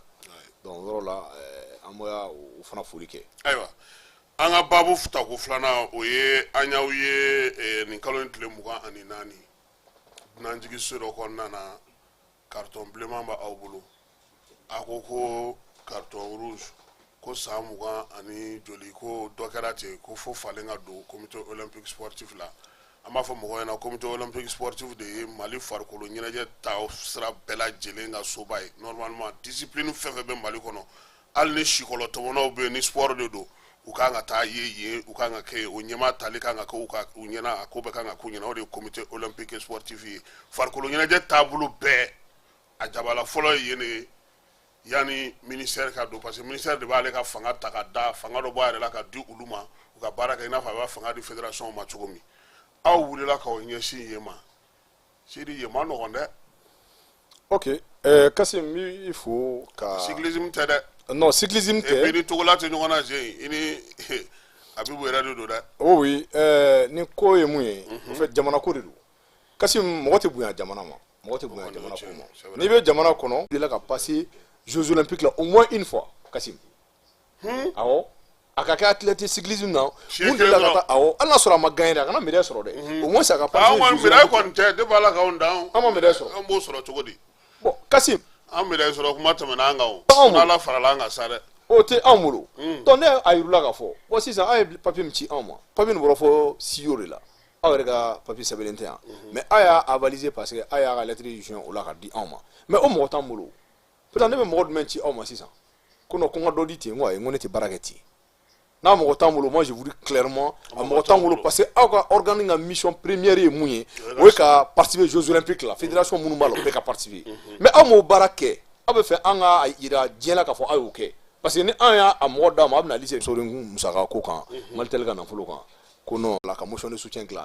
Donc o yɔrɔ la, an bɛ o fana foli kɛ. Ayiwa, an ka baabu tako filanan, o ye an y'aw ye nin kalo in tile 24, dunanjiginso dɔ kɔnɔna na, carton bilenman bɛ aw bolo. A ko ko carton rouge ko san 20 ani joli ko dɔ kɛra ten ko fo falen ka don Comité olympique sportif la. An b'a fɔ mɔgɔw ɲɛna, Comité olympique sportif de ye Mali farikolo ɲɛnajɛ ta sira bɛɛ lajɛlen ka soba ye. Normalement, discipline fɛn fɛn bɛ Mali kɔnɔ, hali ni sikɔlɔ tɔmɔnɔw bɛ yen, ni sport de don, u kan ka taa ye yen, u kan ka kɛ yen, o ɲɛmaa tali kan ka kɛ u ka u ɲɛna, a ko bɛɛ kan ka k'u ɲɛna. O de ye Comité olympique sportif ye. Farikolo ɲɛnajɛ taabolo bɛɛ, a jabala fɔlɔ ye yen de ye, yanni ministère ka don, parce que ministère de b'ale ka fanga ta ka da fanga dɔ bɔ a yɛrɛ la ka di olu ma u ka baara kɛ, i n'a fɔ a b'a fanga di fédération ma cogo min. Aw wulila k'aw ɲɛsin yen ma. Sidi, yen ma nɔgɔn dɛ. Ok, Kassim, n b'i fo ka Cyclisme tɛ dɛ. Non, cyclisme et puis tɛ. Ni Togola tɛ ɲɔgɔn na zen, i ni Abibu yɛrɛ de don dɛ. Oh oui, ni ko ye mun ye, en fait, jamana ko de don. Kassim, mɔgɔ tɛ bonya jamana ma, mɔgɔ tɛ bonya kɔni, jamana o ko tiɲɛ, ma. C'est vrai. N'i bɛ jamana kɔnɔ, i delila ka passer Jeux olympiques la au moins une fois, Kassim. Awɔ, a ka kɛ athlète cyclisme na. Siɲɛ mun delila kelen. Ka taa, awɔ, hali n'a sɔrɔ a ma gagné dɛ, a kana médaille sɔrɔ dɛ, au moins a ka passer An kɔni Jeux médaille olympiques. Kɔni tɛ depuis Ala k'anw dan. An ma médaille sɔrɔ. An b'o sɔrɔ cogo di? Bon, Kassim, An médaille sɔrɔ kuma tɛmɛna an kan o. Anw bolo. N'Ala farala an kan sa dɛ. O tɛ anw bolo. Donc ne a yir'u la k'a fɔ, bon, sisan aw ye papier min ci anw ma, papier nin bɔra fɔ CEO de la. Aw yɛrɛ ka papier sɛbɛnlen tɛ yan, mais aw y'a avaliser parce que aw y'a ka lettre joint o la ka di anw ma. Mais o mɔgɔ t'an bolo. Peut-être ne bɛ mɔgɔ jumɛn ci aw ma sisan ko non, ko n ka dɔ di ten? N ko ayi, n ko ne tɛ baara kɛ ten n'a mɔgɔ t'an bolo. Moi, je vous dis clairement, a mɔgɔ t'an bolo, parce que aw ka organe ka mission première ye mun ye? O ye ka participer Jeux olympiques la. Fédération minnu b'a la, o bɛɛ ka participer, mais aw m'o baara kɛ. Aw bɛ fɛ an ka yira diɲɛ la k'a fɔ aw y'o kɛ, parce que ni an y'a a mɔgɔ d'a ma, a bɛna lycée sorenkun musaka ko kan, Malitel ka nafolo kan, ko non la ka motion de soutien dilan.